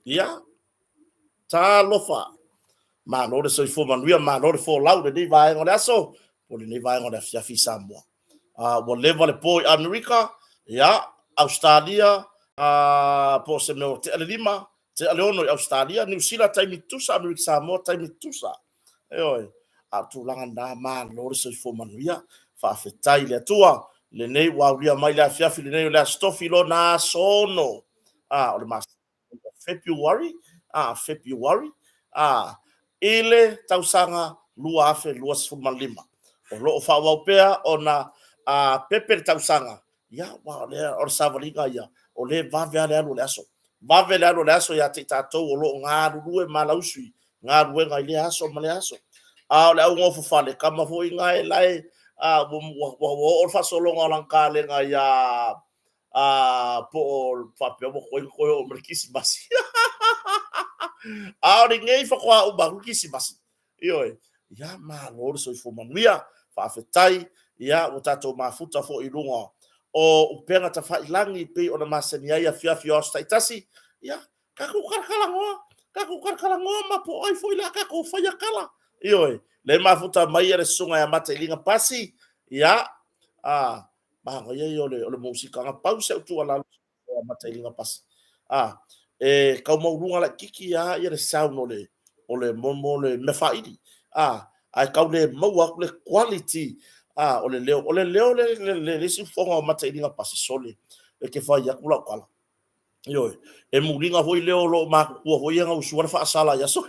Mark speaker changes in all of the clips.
Speaker 1: Ia, talofa, malo le soifua manuia, malo le folau i lenei vaega o le aso, po o lenei vaega o le afiafi i Samoa. Ua leva le po i Amerika, ia, Ausetalia, po o se mea ua tea le 5, tea le 6 i Ausetalia, Niu Sila taimi tutusa, Amerika Samoa taimi tutusa. Ioe, a o tulaga na, malo le soifua manuia, faafetai i le Atua, lenei ua aulia mai le afiafi lenei o le Aso Tofi lona aso 6, o le masina o Fepuari, Fepuari, i le tausaga 2025. O lo o faaauau pea ona pepe le tausaga, ia, aua o lea, o le savaliga ia, o lea e vave lava le alu o le aso. Vave le alu o le aso ia te i tatou o lo o galulue malausi galuega i lea aso ma lea aso. A o le augofofale, kama foi na e la e ua oo le faasologa o lana kalega ia po o faapea ua tuai ona toe oo mai le Kerisimasi. A o lenei faatoa uma atu le Kerisimasi. Ioe. Ia, malo le soifua manuia. Faafetai, ia, ua tatou mafuta foi i luga o upega tafailagi e pei ona masani ai afiafi o aso taitasi. Ia, tatou talatalanoa, tatou talatalanoa ma po o ai foi o le a tatou faia tala. Ioe, lea e mafuta mai le susuga ia Matailiga Pasi, ia, a, manaia ia o le musika. Na pau si au tuualalo ia Matailiga Pasi, a, e tau maualuga laitiiti lava le sound o le o le mo le mea faaili, a, ae tau le maua atu le quality, a, o le leo. O le leo le le isi fofoga o Matailiga Pasi, sole, e te fai atu lau tala. Ioe, e muliga foi leo o lo o matutua foi ia na usua le faasala i aso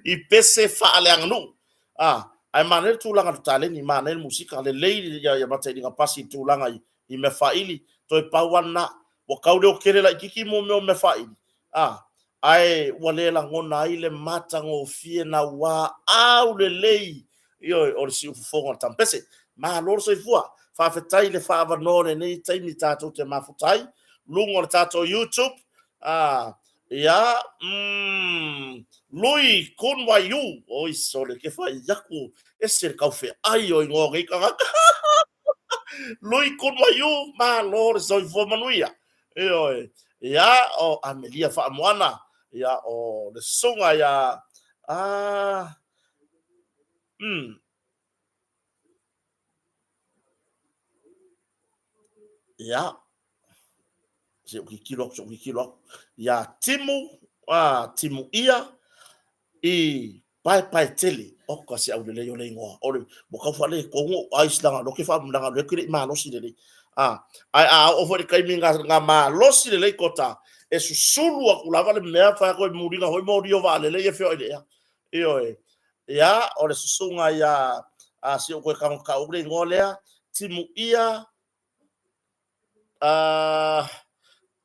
Speaker 1: i pese faaleaganuu. A, ae manaia le tulaga i le taleni, manaia le musika, lelei ia Matailiga Pasi i le tulaga i mea faaili, toe pau lava lena. Ua tau leotele laitiiti mo mea o mea faaili, a, ae ua le lagona ai le matagofie naua aulelei, ioe, o le siufofoga o le tampese. Malo le soifua. Faafetai i le faaavanoa o lenei taimi tatou te mafuta ai luga o le tatou YouTube. A, ia, Lui Kun Wai Yu. Oi sole, ke fai aku, ese le taufeai o ingoa o nei tagata. Lui Kun Wai Yu, malo le soifua manuia. Ioe. Ia, o Amelia Faamoana, ia, o le susuga ia, a, Ia, se i ou tilotilo atu, se i ou tilotilo atu. Ia Timu, a, Timu ia i Paepaetele. Oka se aulelei o le igoa. O le, ua tau faaletonu ou eyes leaga o lea ou te faa, leaga o lea ou te le i malosi lelei. A, ae a oo foi i le taimi na malosi lelei kota, e susulu atu lava le mea, fai atu e muliga foi moli o vaalele ia e feoai i le ea. Ioe. Ia, o le susuga ia, a, se i ou toe tago tau atu le igoa lea, Timuia, a,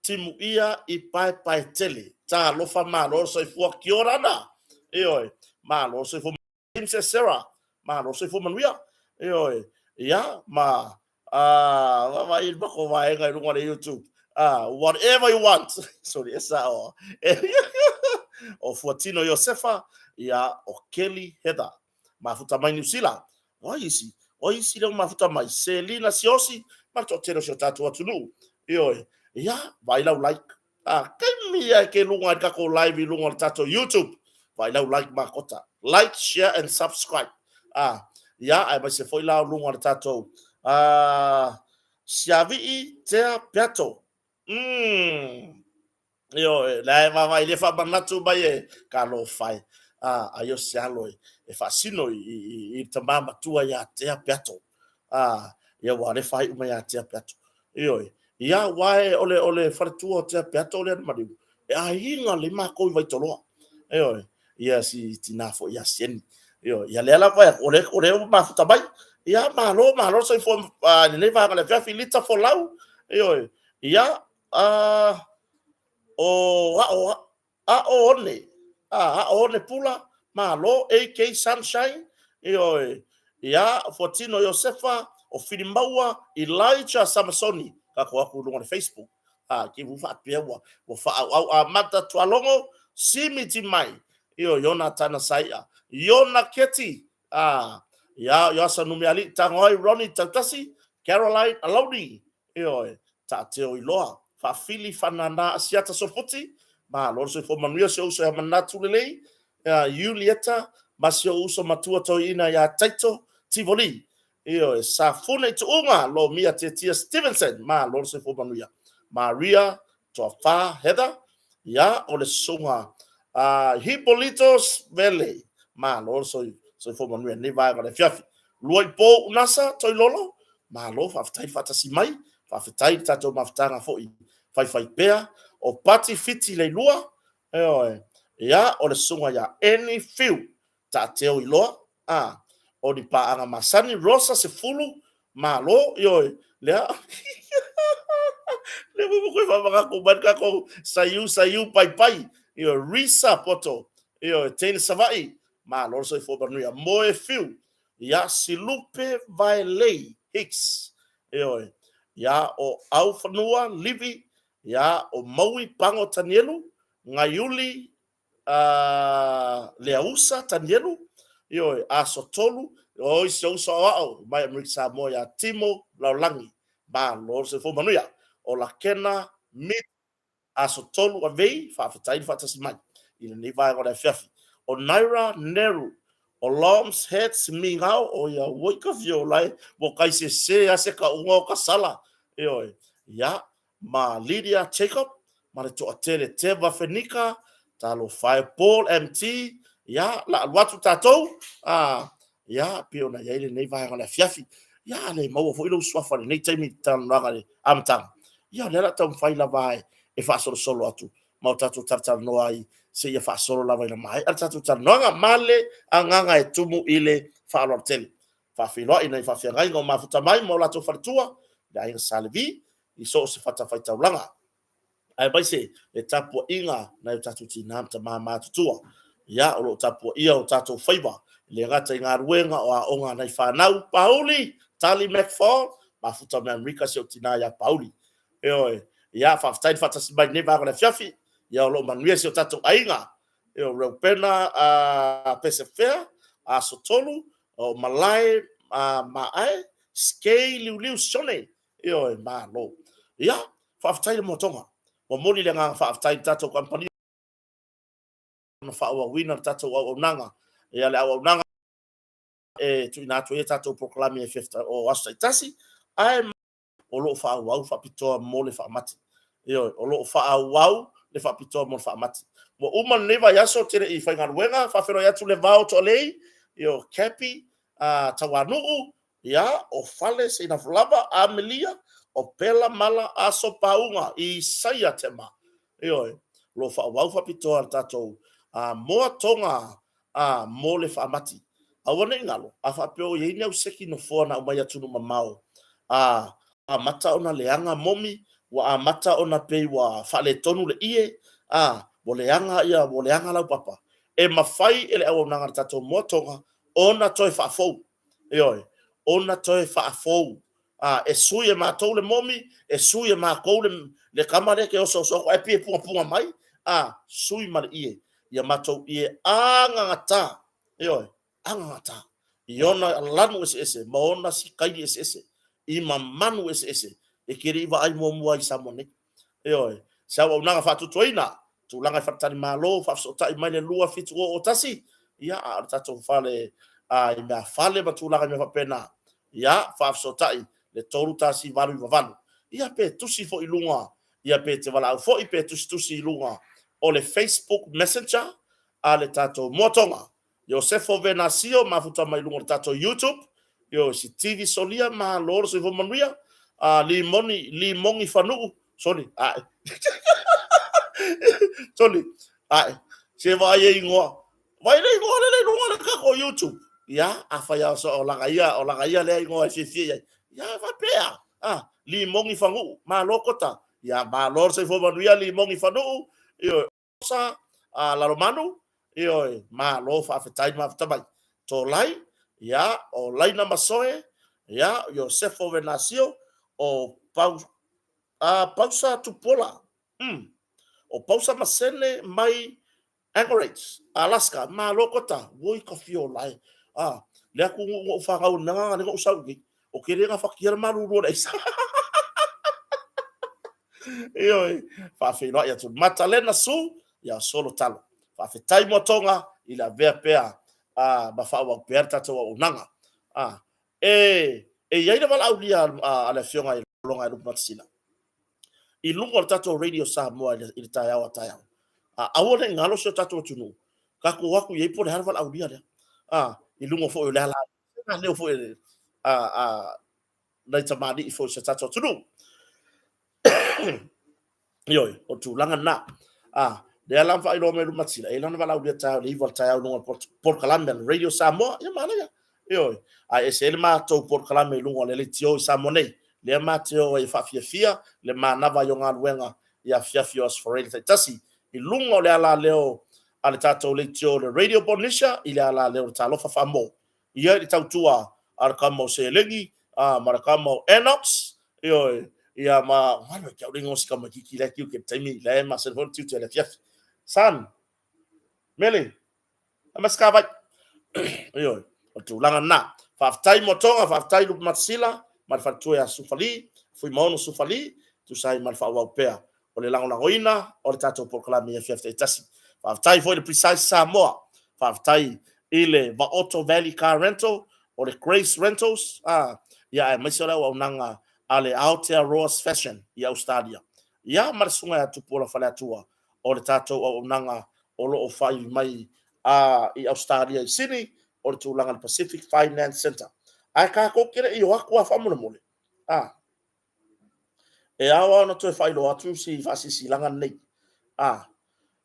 Speaker 1: Timuia i Paepaetele. Talofa malo le soifua. Kia ora ana. Ioe. Malo le soifua. James Esera. Malo le soifua manuia. Ioe. Ia, ma, a, vaavaai i le matou vaega i luga o le YouTube. A, whatever you want. Sorry, e sao. O Fuatino Iosefa, ia, o Kelly Heather. Mafuta mai Niu Sila. O ai isi? O ai isi lea ua mafuta mai? Selina Siosi, ma le toatele o si o tatou atunuu. Ioe. Ia, vaai lau like. A, taimi ia e ke luga i le tatou live i luga o le tatou YouTube. Vaai lau like makota. Like, share and subscribe. A, ia, aemaise foi la o luga o le tatou a, Siavii Tea Peato. Ioe, la e vaavaai le faamanatu mai e talofa e. A, ai o se alo e, e faasino i, i, i, i le tamā matua ia Tea Peato. A, ia ua le faaiu mai ia Tea Peato. Ioe, ia aua e o le, o le faletua o Tea Peato lea na maliu, e aiga lelei matou i Vaitoloa. Ioe, ia si tinā foi ia Sieni. Ioe, ia lea la fai atu, o le, o le ua mafuta mai. Ia, malo, malo le soifua i lenei vaega o le afiafi, Lita Folau. Ioe, ia, a, o Aʻo, Aʻo One, a, Aʻo One Pula, malo, AK Sunshine, ioe, ia, Fuatino Iosefa, o Filimaua, Elijah Samasoni, tatou atu i luga o le Facebook, a, ke ua faapea ua, ua faaauau amata Tualogo, Simi Timai, ioe, Iona Tana Saia, Iona Keti, a, ia, Ioasa Numealii, Tagoai Ronnie Tautasi, Caroline Alauni, Ioe, taateo iloa. Faafili Faanana Asiata Sofuti, malo le soifua manuia si ou uso ia Manatu Lelei, ia Iulieta ma si ou uso matua toeaina ia Taito Tivoli. Ioe, Safune i Tuuga, Lomia Tietia Stevenson, malo le soifua manuia. Maria Toafa Heather, ia, o le susuga a Hipolitos Vele, malo le soifua manuia i lenei vaega o le afiafi. Luaipou Unasa Toilolo, malo faafetai le faatasi mai, faafetai i le tatou mafutaga foi faifaipea. O Pati Fiti Leilua, ioe, ia, o le susuga ia Annie Fiu, Taateo Iloa, a, o ni paaga masani, Rosa Sefulu, malo, ioe, lea, lea foi ua toe faamanatu mai le tatou Saiu Saiu Pai Pai, ioe, Risa Poto, ioe, Taylor Savaii, malo le soifua manuia, Moe Fiu, ia, Silupe Vaelei Hicks, ioe, ia, o Aufanua Livi, ia, o Maui Pago Tanielu, Gaiuli Leausa Tanielu, ioe, Aso Tolu, oi si ou uso aoao mai Amerika Samoa ia Timo Laolagi, malo le soifua manuia. O Lakena Miti, Aso Tolu Avei, faafetai le faatasi mai i lenei vaega o le afiafi. O Naira Neru, o Loms Head Simigao, o ia oi ka fio lae, ua kai sese a se kauga o ka sala, ioe, ia, ma Lydia Jacob, ma le toatele Teva Fenika, talofa e Paul MT, ia, la alu atu tatou, a, ia, pei ona i ai lenei vaega o le afiafi. Ia, a le maua foi lou suafa i lenei taimi i talanoaga i le amataga, ia, o lea o le a taumafai lava e faasolosolo atu ma o tatou talatalanoa ai seia faasolo lava ina maea le tatou talanoaga ma le agaga e tumu i le faaaloalo tele. Faafeiloai nai faafeagaiga o mafuta mai ma o latou faletua, le aiga Sa Levi, i so o se fatafaitaulaga, aemaise le tapuaiga nai o tatou tinā ma tamā matutua. Ia, o lo o tapuaia o tatou faiva, e le gata i galuega o aoga a nai fanau. Pauli, Tali McFall, mafuta mai Amerika si ou tinā ia Pauli. Ioe, ia, faafetai le faatasi mai i lenei vaega o le afiafi. Ia, o lo o manuia si o tatou aiga. Ioe, Reupena Pesefea, Aso Tolu, o Malae Maae, Skei Liuliu Sione, Ioe, malo. Ia, faafetai le moatoga. Ua momoli le agaga faafetai i le tatou kamupani ona faaauauina le tatou auaunaga. Ia, le auaunaga e tuuina atu ai a tatou polokalame o aso taitasi, ae o lo o faaauau faapitoa mo le faamati. Ioe, o lo o faaauau le faapitoa mo le faamati. Ua uma lenei vaiaso ou te le i faigaluega, faafeiloai atu le vao Toalei, ioe, Cappy, Tauanuu, Ia, o Fale Seinafulava, Amelia, o Pela Mala Aso Pauga, Isaia Tema. Ioe, o lo o faaauau faapitoa le tatou moa toga a mo le faamati. Aua ne i galo, a faapea o i ai ni au seki nofoa na aumai atunuu mamao, a amata ona leaga momi, ua amata ona pei ua faaletonu le ie, a ua leaga ia, ua leaga laupapa, e mafai e le auaunaga a le tatou moa toga ona toe faafou. Ioe, ona toe faafou. A, e sui e matou le momi, e sui e makou le, le kama lea ke osooso atu ae pei e pungapunga mai, a, sui ma le ie. Ia matou ie agagata, ioe, agagata, i ona lanu eseese ma ona sikaili eseese, i ma manu eseese e ke le i vaai muamua ai i Samoa nei. Ioe, se auaunaga faatuatuaina, tulaga i faletalimalo, faafesootai mai le 2701, ia, a o le tatou fale a, i mea fale ma tulaga i mea faapena, ia, faafesootai le 3198. Ia, pe tusi foi i luga, ia, pe te valaau foi, pe tusitusi i luga o le Facebook Messenger a le tatou Moatoga, Iosefo Venasio mafuta mai luga o le tatou YouTube, ioe, Sitivi Solia, malo le soifua manuia, a Limoni, Limongi Fanuu, soli, ae. Soli, ae. Se vaai e ingoa. Vaai le ingoa lele i luga o le tatou YouTube. Ia, afai lava so, o lana ia, o lana ia lea ingoa e fiafia i ai. Ia, faapea, a, Limongi Fanuu, malo Kota. Ia, malo le soifua manuia Limongi Fanuu, ioe. Sa a Lalomanu, ioe, malo faafetai mafuta mai. Tolai, ia, o Laina Masoe, ia, Iosefo Venasio, o Pau, a, Pausa Tupuola, o Pausa Masene mai Anchorage, Alaska, malo kota, oi ka fio lae. A, le atunuu na ou fanau ai, mea na le na ou sau i nei. O ke le gafatia le malulu o le aisa. Ioe, faafeiloai atu. Matalena Su, ia solo talo. Faafetai mo tonga i le avea pea ma faaauau pea le tatou auaunaga. E i ai le valaaulia a le Afioga i Loga e Lupe Matasila i luga o le tatou Radio Samoa i le taeao a taeao. Aua ne i galo si o tatou atunuu, tatou o atu i ai po o le a le valaaulia lea. I luga foi o le ala leo foi a nai tamalii foi o si o tatou atunuu. Ioe, o tulaga na. Lea la na faailoa mai Lupe Matasila, e i ai lana valaaulia taeao i le 9 o le taeao i luga o le polokalame a le Radio Samoa. Ia manaia. Ioe, ae ese ai le matou polokalame i luga o le leitio i Samoa nei. Lea ma te o ai e faafiafia le manava ai o galuega i afiafi o Aso Faraile taitasi i luga o le alaleo a le tatou leitio o le Radio Polynesia i le alaleo o le Talofa Faamo. Ia i le tautua a le kama o Seleni ma le kama o Enox, ioe, ia ma galo e ke au le ingoa o si tamaititi la e tiute i le taimi la e masani foi ona tiute i le afiafi. Son, Mele, aumai se kavai. Ioe, o le tulaga lena. Faafetai Motoga, faafetai Lupe Matasila ma le faletua ia Sufali, Fuimaono Sufali, tusa ai ma le faaauau pea o le lagolagoina o le tatou polokalame i afiafi taitasi. Faafetai foi i le Precise Samoa, faafetai i le Vaoto Valley Car Rental, o le Grace Rentals, ia aemaise o le auaunaga a le Aotearoa's Fashion i Ausetalia. Ia ma le susuga ia Tupuola Faleatua o le tatou auaunaga o lo o fai mai i Ausetalia i Sydney, o le tulaga i le Pacific Finance Centre. Ae tatou te le i o atu lava faamolemole, e ao lava ona toe faailoa atu si faasilasilaga lenei.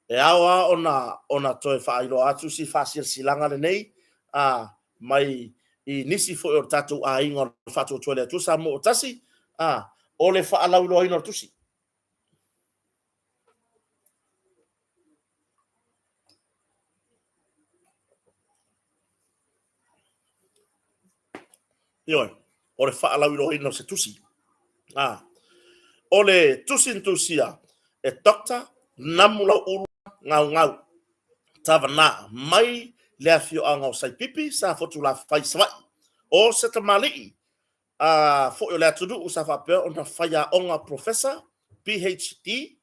Speaker 1: E ao lava ona toe faailoa atu si faasilasilaga lenei mai i nisi foi o le tatou aiga o le Faatuatua i le Atua Samoa ua Tasi, o le faalauiloaina o le tusi. Ioe, o le faalauiloaina o se tusi. O le tusi na tusia e Doctor Namulau'ulu Gaugau Tavana mai le afioaga o Saipipi, Safotulafai, Savaii. O se tamalii foi o le atunuu sa faapea ona faiaoga Professor, PhD,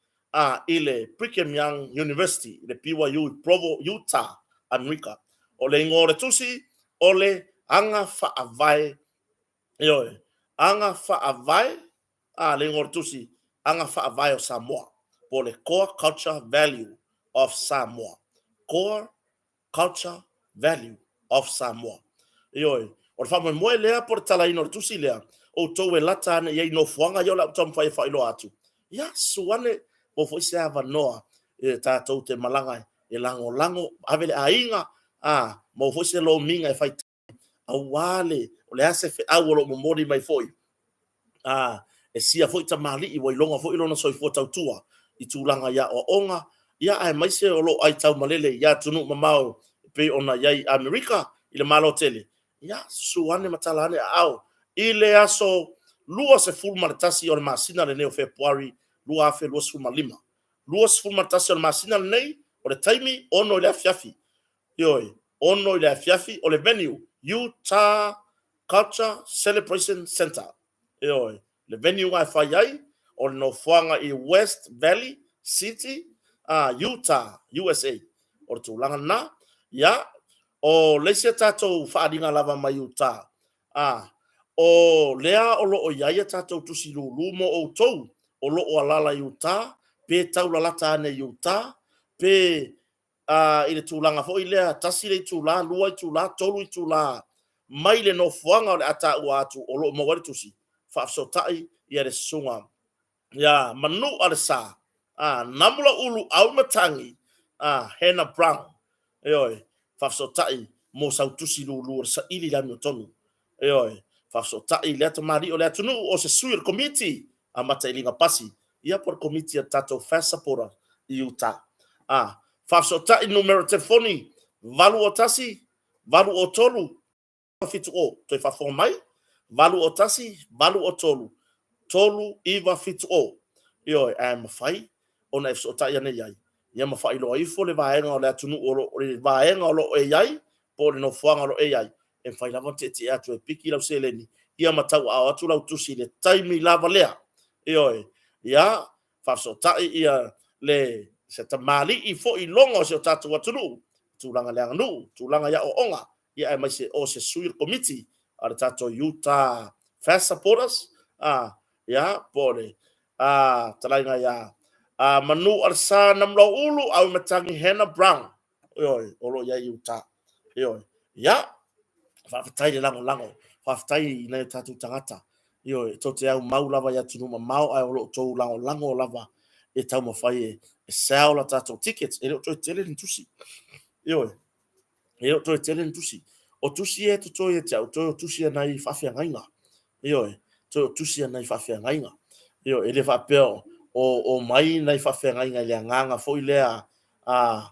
Speaker 1: i le Brigham Young University, le BYU i Provo, Utah, Amerika. O le igoa o le tusi, o le Aga Faavae, ioe, Aga Faavae, le igoa o le tusi, Aga Faavae o Samoa, po o le Core Culture Value of Samoa. Core Culture Value of Samoa. Ioe, o le faamoemoe lea po o le talaina o le tusi lea, outou e lata ane i ai i nofoaga ia o le a ou taumafai e faailoa atu, ia, susu ane, maua foi se avanoa e tatou te malaga e lagolago, ave le aiga, a, maua foi se lomiga e fai aua le, o le a se feau o lo o momoli mai foi e sia foi tamalii ua iloga foi lona soifua tautua i tulaga i aoaoga, ia aemaise o lo o aitaumalele i atunuu mamao e pei ona i ai i Amerika i le Malo tele, ia susu ane ma tala ane aao i le aso 21 o le masina lenei o Fepuari 2025. 21 o le masina lenei, o le taimi 6 i le afiafi. Ioe, 6 i le afiafi, o le venue, Utah Culture Celebration Center. Ioe, le venue lena e fai ai, o le nofoaga i West Valley City, Utah, USA. O le tulaga lena. Ia, o le isi a tatou faaaliga lava mai Utah, o lea o lo o i ai a tatou tusi lulu mo outou o lo o alaala i Utah, pe taulalata ane i Utah, pe i le tulaga foi lea, tasi le itula, lua itula, tolu itula mai le nofoaga o le a taua atu o lo o maua ai le tusi, faafesootai ia le susuga ia Manualesa, Namulauulu Auimatagi, Hannah Brown, ioe, faafesootai mo sau tusi lulu o le saili i le amiotonu. Ioe, faafesootai lea tamalii o le atunuu o se sui o le Komiti a Matailiga Pasi, ia po o le Komiti a le tatou Fast Supporter i Utah. A, faafesootai numera telefoni 801 803 70. Toe faafofoga mai, 801 803 3970. Ioe, ae mafai ona e fesootai ane i ai, ia ma faailoa ifo le vaega o le atunuu o lo o, le vaega o lo o e i ai, po o le nofoaga o lo o e i ai, e mafai lava ona tietie atu e piki lau seleni, ia ma tauaao atu lau tusi i le taimi lava lea. Ioe, ia, Faafesootai ia le se tamalii foi iloga o si o tatou atunuu, tulaga i le aganuu, tulaga i aoaoga, ia aemaise o se sui o le komiti a le tatou Utah Fast Supporters, a, ia, po o le a, talaiga ia a, Manu Alesa Namulauulu Auimatagi Hannah Brown, ioe, o lo o i ai i Utah. Ioe. Ia, faafetai le lagolago, faafetai i nai o tatou tagata. Ioe, tou te aumau lava i atunuu mamao ae o lo o outou lagolago lava e taumafai e sell a tatou tickets. E le o toe tele ni tusi. Ioe. E le o toe tele ni tusi. O tusi ia e totoe ia te au, toe o tusi a nai faafeagaiga. Ioe, toe o tusi a nai faafeagaiga. Ioe, e le faapea o omai nai faafeagaiga i le agaga foi lea a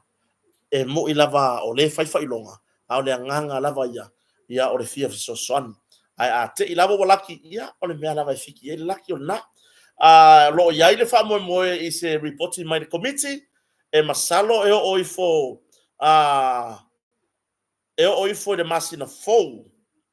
Speaker 1: e moi lava o lea e fai faailoga, a o le agaga lava ia, ia o le fia fesoasoani. Ae a te i lava ua laki, ia o le mea lava e fiki ai le laki o lena. A o lo o i ai le faamoemoe i se ripoti mai le Komiti, e masalo e oo ifo a e oo ifo i le masina fou,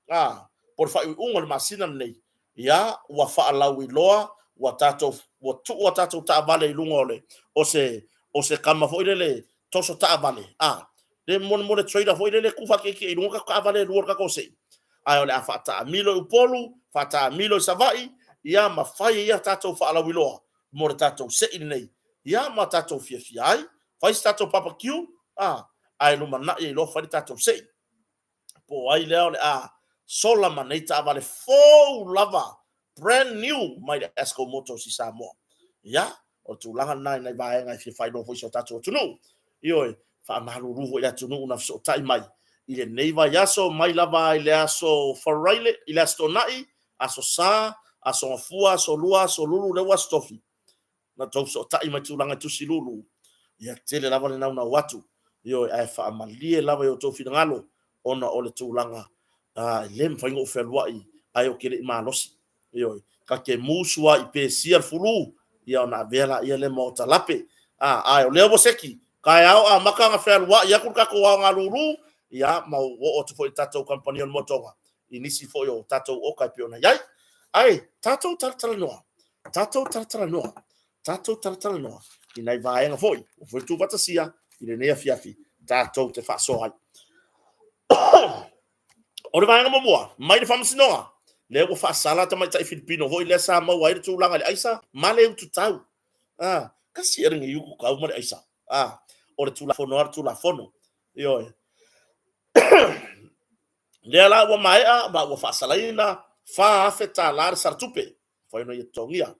Speaker 1: a, po o le faaiuiuga o le masina lenei, ia, ua faalauiloa, ua tatou, ua tuu a tatou taavale i luga o le, o se, o se kama foi lele toso taavale, a, le molemole trailer foi lele tu faatietie i luga tatou taavale e lua o le tatou sei. Ae o le a faataamilo i Upolu, faataamilo i Savaii, ia ma fai ai a tatou faalauiloa mo le tatou sei lenei, ia ma tatou fiafia ai, fai se tatou barbecue, a, ae lumanai ai loa fai le tatou sei. Po o ai lea o le a sola ma nei taavale fou lava, brand new mai le Asco Motors i Samoa. Ia, o le tulaga lena i nai vaega e fia faailoa foi i si o tatou atunuu. Ioe, faamalulu foi i le atunuu na fesootai mai i lenei vaiaso, mai lava i le aso Faraile, i le Aso Toonai, Aso Sa, Aso Gafua, Aso Lua, Aso Lulu, lea ua Aso Tofi. Na tou fesootai mai tulaga i tusi lulu, ia tele lava le naunau atu, ioe, ae faamalie lava i outou finagalo ona o le tulaga e le mafai ona ou fealuai ae ou te le i malosi. Ioe, ta te musu lava i pesia le fulu, ia ona avea laia lea ma ota lape. A, ae o lea ua seki, taeao amata ona fealuai atu le tatou aoga lulu, ia ma ua oo atu foi i le tatou kamupani o le Motoga i nisi foi o tatou oka e pei ona i ai. Ae tatou talatalanoa, tatou talatalanoa, tatou talatalanoa i nai vaega foi ua foi tuufaatasia i lenei afiafi tatou te faasoa ai. O le vaega muamua, mai le faamasinoga, lea ua faasala tamaitai Filipino foi lea sa maua ai le tulaga i le aisa ma le ututau. Ah, kasi ea lenei ututau ma le aisa. Ah, o le tulafono lava le tulafono. Ioe. Lea la ua maea ma ua faasalaina $4,000 le sala tupe, mafai ona ia totogia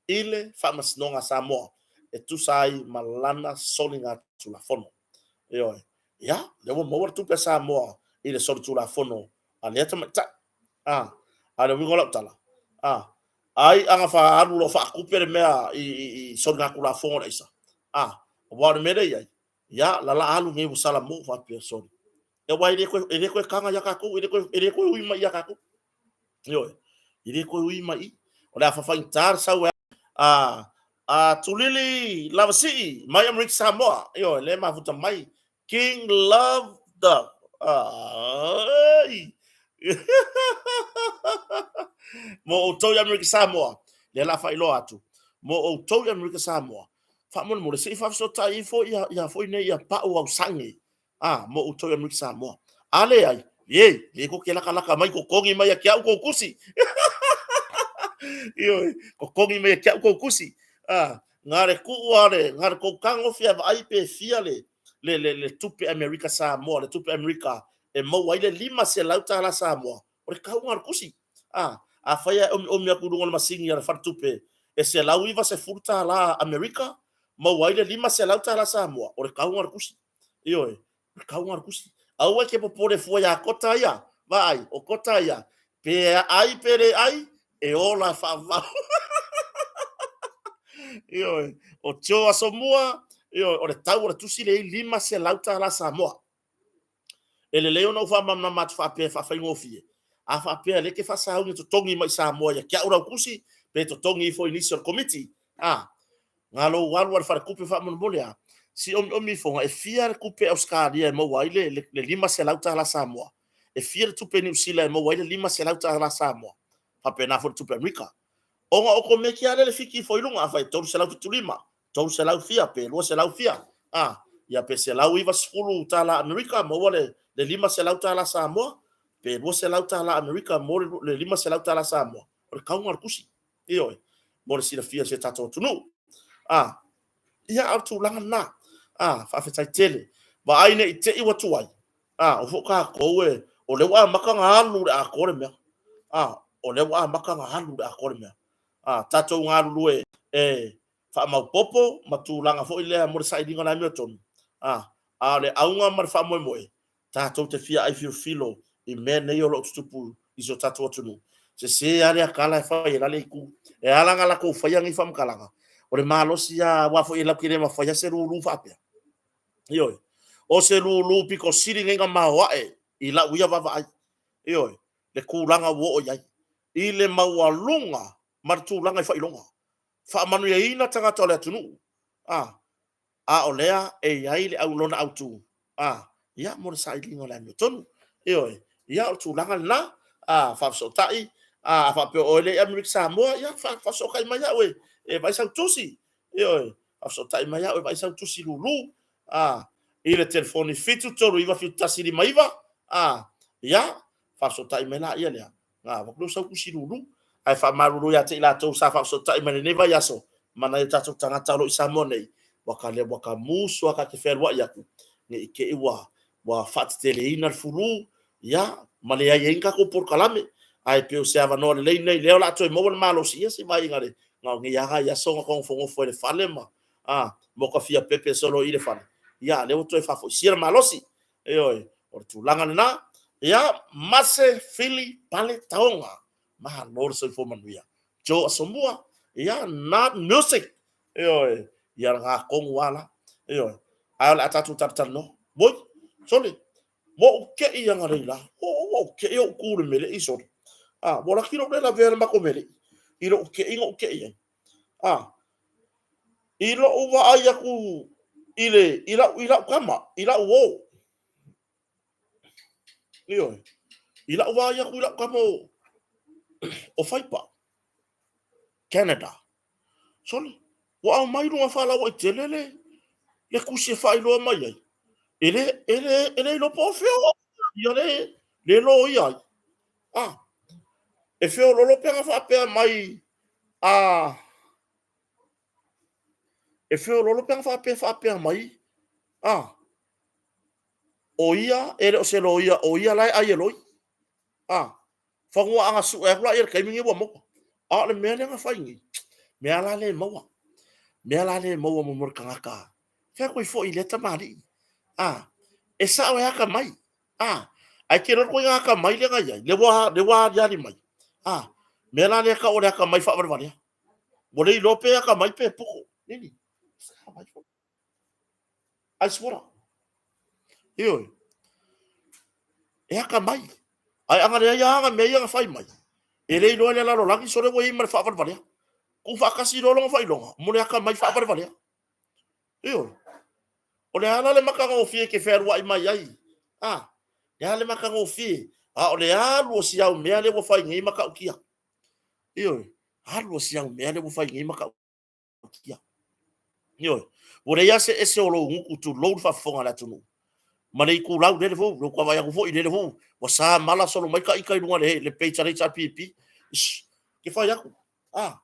Speaker 1: i le Faamasinoga a Samoa e tusa ai ma lana soligatulafono. Ioe. Ia, lea ua maua le tupe a Samoa i le solitulafono a lea tamaitai. A, a o le uiga o lau tala, a, ai ana faaalu loa faatupe le mea i, i, i soligatulafono le aisa. A, aua o le mea lea e i ai, ia, lala alu nei ua sala mo faapea soli. Aua e le toe, e le toe taga ia tatou, e le toe, e le toe ui mai ia tatou. Ioe, e le toe ui mai i. O le a fafaigata le sau e a, a Tulili Lavasii mai Amerika Samoa. Ioe, lea e mafuta mai. King Love the... Ai! Mo outou i Amerika Samoa, lea la faailoa atu. Mo outou i Amerika Samoa, faamolemole se i faafesootai ifo ia, ia foi nei ia Pau Ausage a, mo outou i Amerika Samoa. A leai, e, le tou te latalata mai totogi mai ia te au tou tusi. Ioe, totogi mai ia te au tou tusi. A, na le tuu a le, na le tou tagofi a vaai pe fia le, le, le, le tupe Amerika Samoa, le tupe Amerika e maua ai le $500 Samoa, o le tauga o le tusi. A, afai e omiomi atu i luga o le masini a le faletupe e $190 Amerika, maua ai le $500 Samoa, o le tauga o le tusi. Ioe, o le tauga o le tusi. Aua e te popole fua ia Kota ia, vaai, o Kota ia, pe ai pe le ai, e ola faavavau. Ioe, o Joe Asomua, ioe, o le tau o le tusi lea e i ai $500 Samoa. E lelei ona ou faamalamalama atu faapea e faafaigofie. A faapea o lea e te faasauni e totogi mai i Samoa ia te au lau tusi, pe totogi ifo i nisi o le Komiti, a, na lou alu a le faletupe faamolemole a, si omiomi ifoga, e fia le tupe Ausetalia e maua ai le, le, le $500 Samoa? E fia le tupe Niu Sila e maua ai le $500 Samoa? Faapena foi le tupe Amerika. Ona okomeki lava lea le fiki ifo i luga, afai e 375, 300 fia pe 200 fia, a, ia pe 190 tala Amerika maua le 500 tala Samoa, pe 200 tala Amerika mo le 500 tala Samoa, o le kauga o le tusi. Ioe, mo le silafia e si o tatou atunuu. A, ia, a o le tulaga lena. A, faafetai tele. Vaai ne i te i ua tuai. A, o foi tatou e, o lea ua amata ona alu i le atoa le mea. A, o lea ua amata ona alu i le atoa le mea. A, tatou galulue e faamaopoopo ma tulaga foi lea mo le sailiga o le amiotonu. A, a o le auga ma le faamoemoe, tatou te fia aifilofilo i mea nei o lo o tutupu i si o tatou atunuu. Sese lava lea tala e fai e la le itu. E ala ona latou faia nei faamatalaga, o le malosi lava, aua foi e latou te le mafaia se lulu faapea. Ioe. O se lulu pito sili nei ona maoae i lau ia vaavaai. Ioe. Le tulaga ua oo i ai. I le maualuga ma le tulaga i faailoga. Faamanuiaina tagata o le atunuu. A, a o lea e i ai le au, lona autu. A, ia mo le sailiga o le amiotonu. Ioe. Ia o le tulaga lena. A, faafesootai. A, a faapea o oe le i Amerika Samoa, ia faafesootai mai au e vaai sau tusi. Ioe. Faafesootai mai au e vaai sau tusi lulu. A, i le telefoni 739 7159. A, ia, faafesootai mai laia lea. Na avatu lea o sau tusi lulu. Ae faamalulu ia te i latou sa faafesootai mai lenei vaiaso ma nai o tatou tagata o lo o i Samoa nei, ua ta le ua ta musu lava ta te fealuai atu, ne i te i ua ua faateteleina le fulu, ia, ma leai ai ni tatou polokalame. Ae pei o se avanoa lelei lenei, lea o le a toe maua le malosi, ia se i vaai na o nei lava vaiaso na nofonofo ai i le fale ma, a, moka fia pepe solo i le fale, ia, a lea ua toe faafoisia le malosi. Ioe, o le tulaga lena. Ia, mase, fili, pale, taoga. Malo le soifua manuia. Joe Asomua, ia, not music. Ioe, ia lena tonu lava la. Ioe, ae o le a tatou talatalanoa. Oi, sole, ua ou te i ananei la. Ua ou te i ou tu i le mele'i sole. A, ua laki lou le lavea i le matou mele'i. I lou te i na ou te i ai. A, i lou vaai atu i le, i lau, i lau tama, i lau uo. Ioe. I lau vaai atu i lau tama o, o Faipa, Canada. Sole, ua aumai luga faalauaitele le, le tusi e faailoa mai ai. E le, e le, e le iloa po o fea o ia le, le loia ai. Ah, e feololo pe ana faapea mai, a, e feololo pe ana faapea faapea mai, a, o ia e le o se loia, o ia la e ai e loi. A, fanua ana sue atu la ia le taimi nei ua maua. A o le mea lea na fai nei, mea la le maua. Mea la le maua mo le tagata. Fai atu ai foi i lea tamalii. A, e sao e atamai. A, ae te iloa le ituaiga atamai lea na i ai, lea ua, lea ua aliali mai. A, mea la lea e tau o le atamai faavalevalea. Ua le iloa pe atamai pe poto. Nini. Ice water. Ioe. E atamai. Ae ana leai lava ana mea ia na fai mai, e le iloa e le lalolagi sole ua i ai ma le faavalevalea. Tuufaatasi loa lona faailoga mo le atamai faavalevalea. Ioe. O le a la le matagofie e te fealuai mai ai? A, le a le matagofie? A o le alu o si au mea lea ua fai nei matautia. Ioe, alu o si au mea lea ua fai nei matautia. Ioe, ua leai lava se ese o lou gutu tulou le faafofoga a le atunuu. Ma le itulau lele foi, ua vaai atu foi lele foi, ua sa mala solo mai ta ita i luga le, le page a le HRPP. Shh, ke fai atu. A,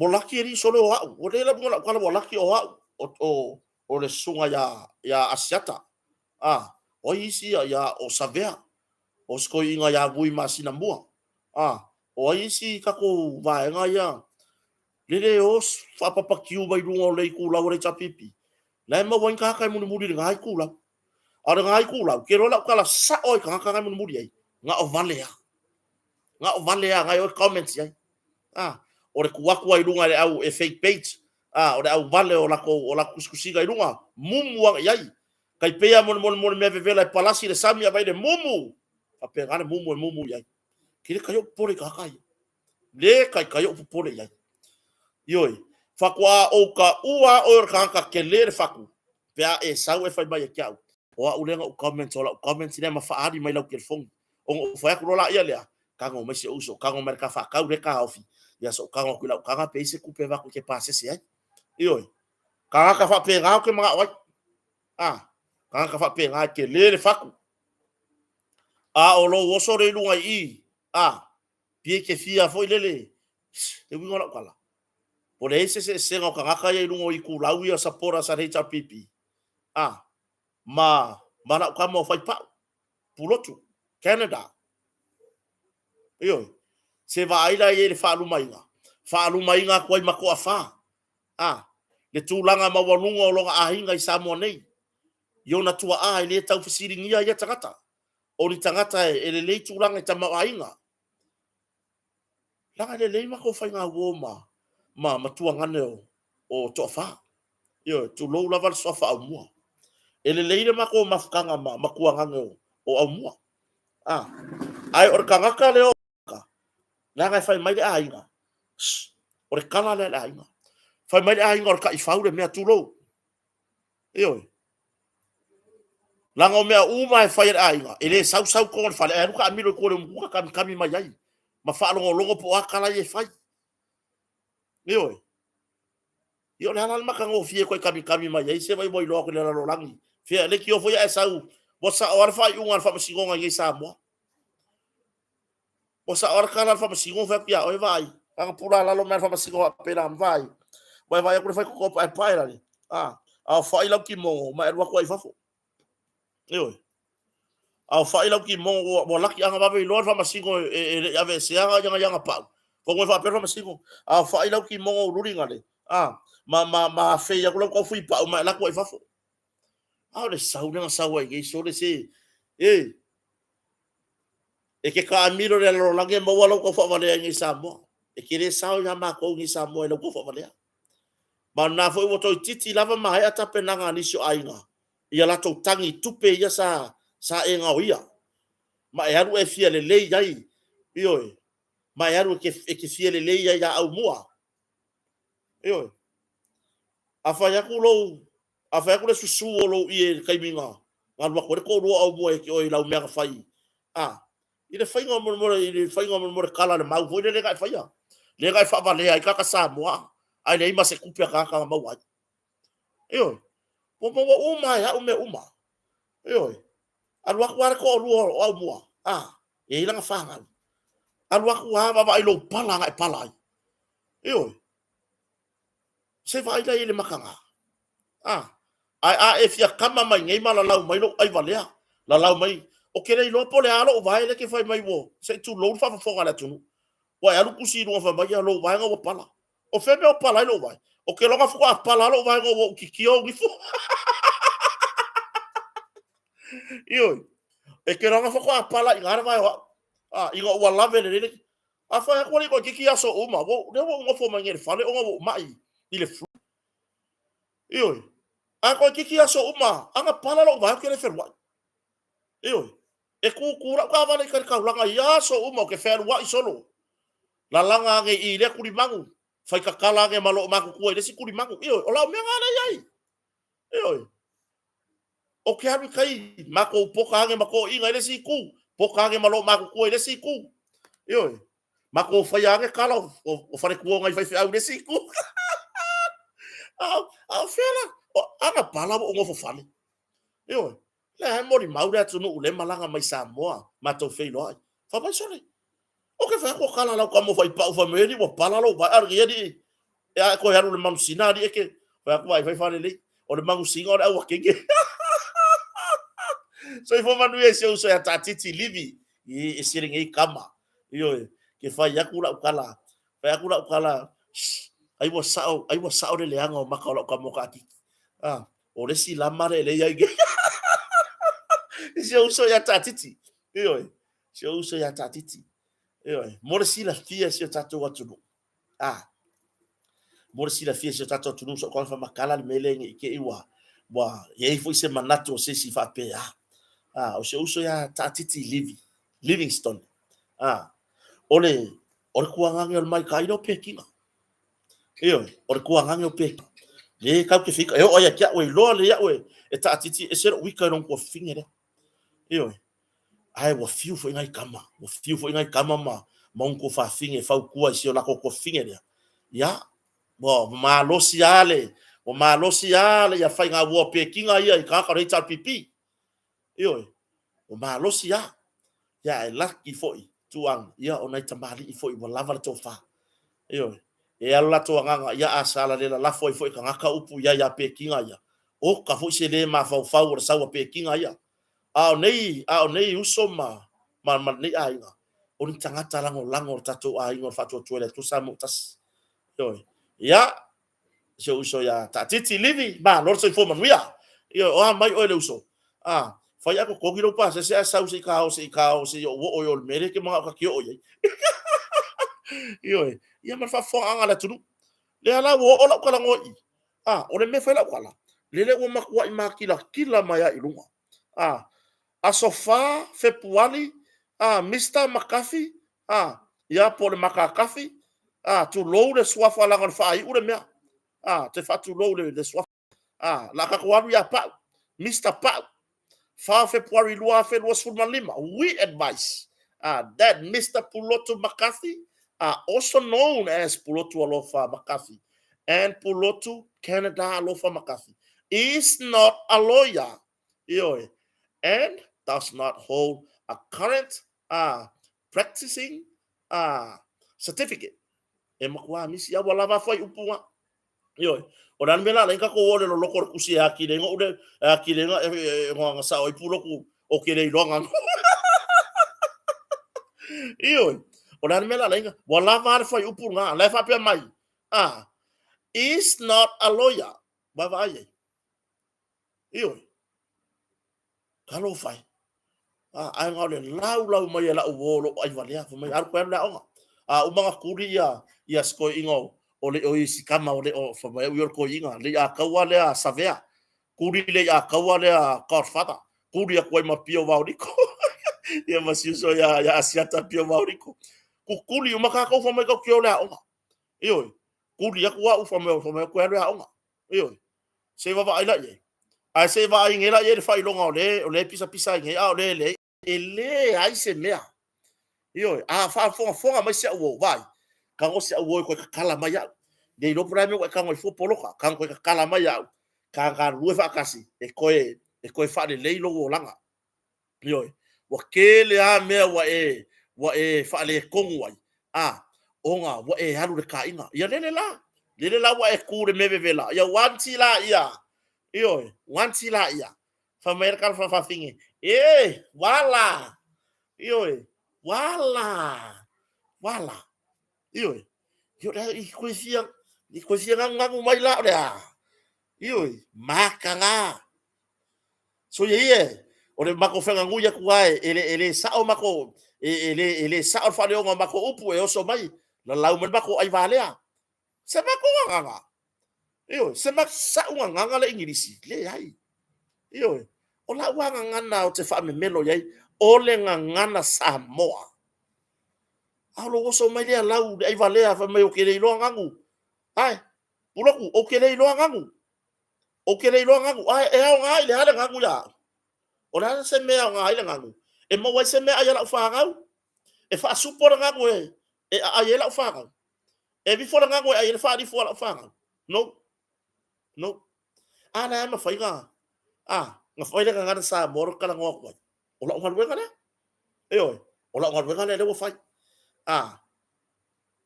Speaker 1: Ua laki alii sole o a'u, ua le launa la'u tala ua laki o a'u o, o, o le susuga iā, iā Asiata. A, o ai isi ia, iā, o Savea, o si toeaina iā Vui masina mua. A, o ai isi tatou vaega ia, lele o faapapatiu mai luga o le itulau a le HRPP, la e maua ai ni tagata e mulimuli i lena itulau. A o lena itulau, ke loa la'u tala sa'o ai tagata na e mulimuli ai, na o vale a. Na o vale a, na e o e comment i ai. A, o le tuu atu ai i luga e le au e fake page, a, o le au vale o latou, o latou tusitusiga i luga, mumu aga i ai. Tai pei lava mo le, mo le, mo le mea vevela e palasi i le sami a vai le mumu. Faapena le mumu e mumu i ai. Ke le kai ou popole i tagata ia. Le kai kai ou popole i ai. Ioe, faatoa ou taua lava oe o le tagata tele le fatu, pe a e sau e fai mai ia te au, o au lea na ou comment, o lau comment lea ma faaali mai lau telefoni. Ona ou fai atu loa laia lea, Kago mai si ou uso, kago mai le ka faakau le ka ofi. Ia so kago atu i lau kaga pe i se kupe vaku ke pasese ai. Ioe. Kagaka faapena o ke manao ai. A, kagaka faapena e tele le fatu. A o lou oso le i luga i i, a, pie ke fia foi lele, le uiga o lau tala. Po le ai se eseesega o tagata ia i luga o itulau ia supporters a le HRPP. A, ma lau tama o Faipau, Pulotu, Canada. Ioe, se vaai la i ai i le faalumaina, faalumaina atu ai ma toafa, a, le tulaga maualuga o lona aiga i Samoa nei, i ona tuaa e le tau fesiligia ia tagata, o ni tagata e lelei tulaga i tamaoaiga. Leaga e lelei matou faigauo ma tuagane o toafa. Ioe, tulou lava le suafa Aumua. E lelei le matou mafutaga ma tuagane o Aumua. A, ae o le tagata lea o leaga e fai mai le aiga, o le tala lea a le aiga. Fai mai le aiga o le taifau le mea, tulou. Ioe. Leaga o mea uma e fai e le aiga, e le sau sau tonu o le fale, ae alu taamilo i tua i le umukuka kamikami mai ai, ma faalogologo po o a tala ia e fai. Ioe. Ia o le a la le matagofie e toe kamikami mai ai se vai ua iloa atu i le lalolagi. Fea leitio foi ae sau, ua sao lava le faaiuga a le faamasinoga i nei Samoa. Ua sao lava le tala a le faamasinoga fai atu ia oe vaai. Ana pula lalo mai le faamasinoga faapena ma vaai. Ua e vaai atu le faitotoa paepae lale. A, aofai lau kimono ma e alu atu ai i fafo. Ioe. Aofai lau kimono ua laki ana vave iloa le faamasino e le i aveesea ia ana pau. Fono e faapea le faamasino. Aofai lau kimono ululi gale. A, ma afei atu lau taufui pau ma e alu atu ai i fafo. A o le sau lea na sau ai nei sole se. E, e ke taamilo i le lalolagi e maua lau taufaavalea i nei Samoa. E te le sao ia matou i nei Samoa i lau taufaavalea. Ma o lena foi ua toeitiiti lava maea tapenaga a nisi o aiga i a latou tagi i tupe ia sa e gaoia. Ma e alu e fia lelei ai, ioe, ma e alu e te fia lelei ai ia Aumua. Ioe. A fai atu lou, a fai atu le susu o lou ie i le taimi na alu atu ai le toalua o Aumua ia te oe i lau mea na fai, a, i le faiga o mo i le faiga o mo le kala le mau foi lele na e faia, lea na e faavalea ai tagata Samoa, ae leai ma se tupe a tagata na maua ai. Ioe. Ua maua uma e au mea uma. Ioe. Alu atu lava le toalua o Aumua, a, e i ai lana fanau. Alu atu lava vaavaai lou pala na e pala ai. Ioe. Se vaai la i le makaga. A, ae a e fia kama mai nei ma lalau mai lou aivalea, lalau mai, o ke le iloa po o le a lou vae lea ke fai mai ua, se i tulou le faafofoga a le atunuu. Ua e alu tusi i luga fai mai, ia lou vaega ua pala. O fea mea o pala ai lou vae? O ke loga faatoa pala lou vaega ua ou kikia ou nifo. Ioe. E ke loga faatoa pala i ngā le vae o au. A, ina ua lave lelei le A fai atu alii toeitiiti aso uma, ua, lea ua ou nofo mai nei i le fale ona ua ou mai i le flu. Ioe. A toeitiiti aso uma, ana pala lou vae ou te le feluai. Ioe. E tūtū lau taavale i tai le taulaga i aso uma ou te fealuai solo. Lalaga ane i lea tulimanu, fai tatala ane ma loo matutua i le isi tulimanu. Ioe, o lau mea na lea i ai. Ioe. Ou te alu i tai, matou poka ane ma toeaiina i le isi itu, poka ane ma loomatutua i le isi itu. Ioe, matou faia ane tala o faletua o nai faifeau i le isi itu. A o fea la? O ana pala ua ou nofo fale. Ioe, lea e molimau le atunuu lea e malaga mai Samoa, matou feiloai. Fai mai sole, Ou te fai atu o tala lau tama faipau fai mai alii ua pala lou vae a o alii e a e toe alu i le manusina alii e ke fai atu vaai fai faalelei o le manusina o le auakenge. Soifua manuia i si ou uso ia Taatiti Livi i ese lenei tama. Ioe, ke fai atu lau tala, fai atu lau tala, ai ua sao, ai ua sao le leaga o maka o lau tama o Taatiti. Ah, o le isi lama le lei ai nei. I si ou uso ia Taatiti. Ioe, si ou uso ia Taatiti. Ioe, mo le silafia si o tatou atunuu. Ah, mo le silafia si o tatou atunuu, so o whamakala le mele nge i ke i ua, ua i ai foi se manatu o se isi faapea. Ah, o si ou uso ia Taatiti Livingstone. Ah, o le tuagage o le maikai leo pekina. Ioe, o le tuagage o pekina. Le kau te whika, e o ai a kia ue, loa le ia ue, e Taatiti e se lo wika i long kua whine lea. Ioe. Ae ua fiu foi nai tama, ua fiu foi nai tama ma ma unku fafine e fautua i si o latou tuafafine lea. Ia, ua malosi lava le, ua malosi lava le ia faiga ua pekiga ia i tagata o le HRPP. Ioe, ua malosi lava. Ia ae laki foi tuaga, ia o nai tamalii foi ua lava le tofa. Ioe, e alu latou agaga, ia a sala le lalafo ai foi tagata upu i ai ia pekiga ia, oka foi se le mafaufau o le sau a pekiga ia. A o nei, a o nei uso ma, ma, ma lenei aiga, o ni tagata lagolago o le tatou aiga o le Faatuatua i le Atua Samoa ua tasi. Ioe. Ia, si ou uso ia Taatiti Livi, malo le soifua manuia. Ioe, o a mai oe le uso? A, fai a totogi lou pasese ae sau se i ta o, se i ta o, se i ou oo i o i le mea lea e te manao ta te oo i ai. Ioe, ia ma le faafofogaaga a le atunuu. Lea la ua oo lau talanoa i i. A, o le mea e fai lau tala, lele ua matuai matilatila mai lava i luga. A, aso 4 Fepuari, a, Mister Makafi, a, ia po o le Makakafi, a, tulou le suafa leaga o le faaiu le mea. A, ou te faatulou i le suafa. A, o le a tatou alu ia Pau, Mister Pau, 4 Fepuari 2025, we advise that Mister Pulotu McCarthy, also known as Pulotu Alofa McCarthy and Pulotu Canada Alofa McCarthy, is not a lawyer, ioe, and does not hold a current practicing certificate. E matua misi a ua lava fai upu nga. Ioe. O le a le mea la ala ai tatou o le loloko o le tusi e atili ai ou le e atili ai e na sao ai Pulotu o ke le iloa ganu. Ioe. O le a le mea la ala ai ua lava le fai upu lena. La e faapea mai, ah, is not a lawyer. Vaavaai ai. Ioe. Talofa e. A, ae na o le laulau mai e la'u uo o lo'u aivalea, fai mai, Alu koe alu i le aoga. A uma ona tuli ia, ia si toeaina o, o le, o isi tama o le, o, fai mai au ia o le toeaina, le iataua lea Savea, tuli le iataua lea Godfather, tuli atu ai ma Pio Vaoliko, ia ma si uso ia, ia Asiata Pio Vaoliko. Tutuli uma tatou fai mai tatou te o i le aoga. Ioe, tuli atu a'u fai mai, fai mai koe alu i le aoga. Ioe. Se i vaavaai la i ai. Ae se i vaai nei la i ai le faailoga o le, o le pisapisa ai nei, a o le leai. E leai se mea. Ioe, a faafogafoga mai si au uo, vaai, tago si au uo e toe tatala mai au. Le iloa po o le a le mea ua e tago ai fua poloka, tago toe tatala mai au, ta galulue faatasi e toe, e toe faalelei lou olaga. Ioe, ua tele lava mea ua e, ua e faaletonu ai, a, ona ua e alu i le taina. Ia lele la, lele la ua e tu i le mea vevela, ia uanti laia, ioe, uanti laia. Fai mai le tala faafafine, e, wala, ioe, wala, wala, ioe. Ioe, i koe fia, i koe fia ganuganu mai la o le a? Ioe, mataga. Soia ia e, o le matou feaganui atu lava e, e le, e le sao matou, e, e le, e le sao le faaleoga o matou upu e oso mai, lalau mai le matou aivalea. Se matou gagana. Ioe, se ma, sa'u gagana le Igilisi, leai. Ioe, o la'u lava gagana ou te faamemelo i ai, o le gagana Samoa. A o lou oso mai lea lau le aivalea fai mai ou te le iloa ganu. Ae, Pulotu, ou te le iloa ganu. Ou te le iloa ganu. Ae e aoga i le a le ganu ia au? O le a se mea e aoga ai le ganu? E maua ai se meaai a lau fanau? E faasupo le ganu e, e aai ai lau fanau? E vifo le ganu e ai ai le faalifu a lau fanau? No. No. A la e mafai na, a, na fai le gagana Samoa le talanoa atu ai. O lau galuega lea. Ioe, o lau galuega lea lea ua fai. A,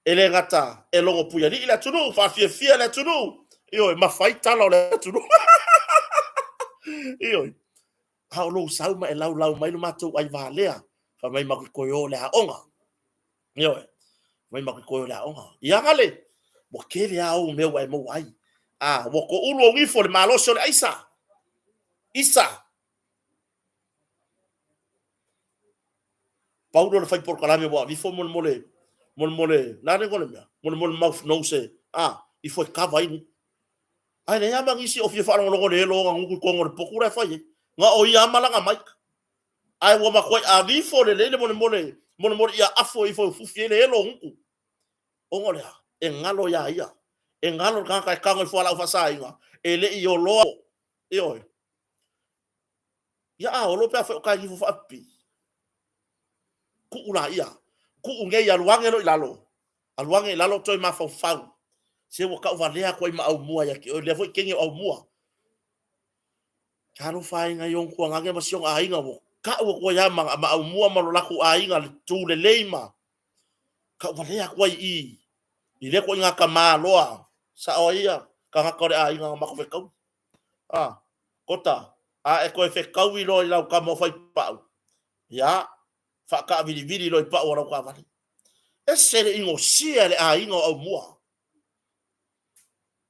Speaker 1: E le gata e logo puialii le atunuu, faafiafia le atunuu, ioe, ma fai tala o le atunuu. Ioe. A o lou sau ma e laulau mai lo matou aivalea, fai mai matou te toe o i le aoga. Ioe. Fai mai matou te toe o i le aoga. Ia gale, ua tele lava ou mea ua e maua ai. A, ua toulu ou ifo i le malosi o le aisa. Isa. Pau lea o le fai polokalame ua avifo molemole, molemole, le a le igoa o le mea? Molemole mouth nose, a, ifo e kava ai gutu. Ae leai lava ma nisi o fia faalogologo i le elo o ona gutu i totonu o le potu la e fai ai. Na o ia lava malaga mai. Ae ua matuai avifo lelei le molemole, molemole ia afo ifo e fufi ai le elo o gutu. Ona o le a? E galo ia ia. E galo le tagata e tago i fualaau faasaina, e le i oloa. Ioe. Ia a olo pe afai o tae nifo faapipii. Kuu laia. Kuu nei, alu age loa i lalo. Alu age i lalo toe mafaufau. Se ua tauvalea atu ai ma Aumua ia te oe, lea foi kene o Aumua. Talofa e nai ona tuagane ma si ona aiga ua tau atu ai lava ma Aumua ma lo latou aiga le tu lelei ma tauvalea atu ai i i i lea ituaiga tamaloa sao ai ia tagata o le aiga na matou fetaui. A, Kota, a e toe fetaui loa i lau tama o Faipau, ia, faataavilivili loa i pau o lau taavale. Ese le inosia e le aiga o Aumua.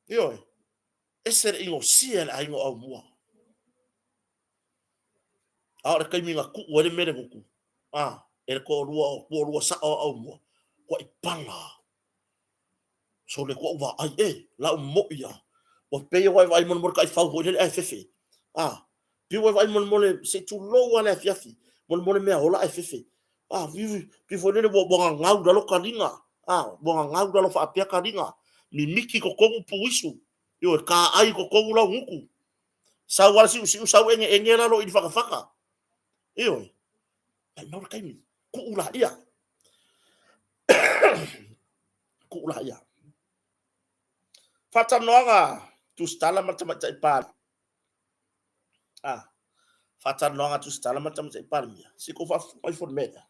Speaker 1: Ioe. Ese le inosia e le aiga o Aumua. A o le taimi na tuu ai le mea le gutu, a, e le toalua o toalua sao o Aumua, tuai pala. Sole koʻu vaai, e, lau moʻi a. Ua pei ua e vaai molemole taifau foi lele ae fefe. A, pei ua e vaai molemole se i tulou lava le afiafi, molemole mea ola ae fefe. A, vivi, pei foi lele ua gagau i lalo taliga. A, ua gagau i lalo faapea taliga. Mimiti i totonu puisu. Ioe, taai i totonu lau gutu. Sau lava le siusiu, sau egeege lalo i le fatafata. Ioe, maumau le taimi, tuu laia. Tuu laia. Faatalanoaga Tusitala ma le Tamaitai Palemia. Ah, faatalanoaga Tusitala ma le Tamaitai Palemia. Se i tou faafofoga ifo i le mea lea.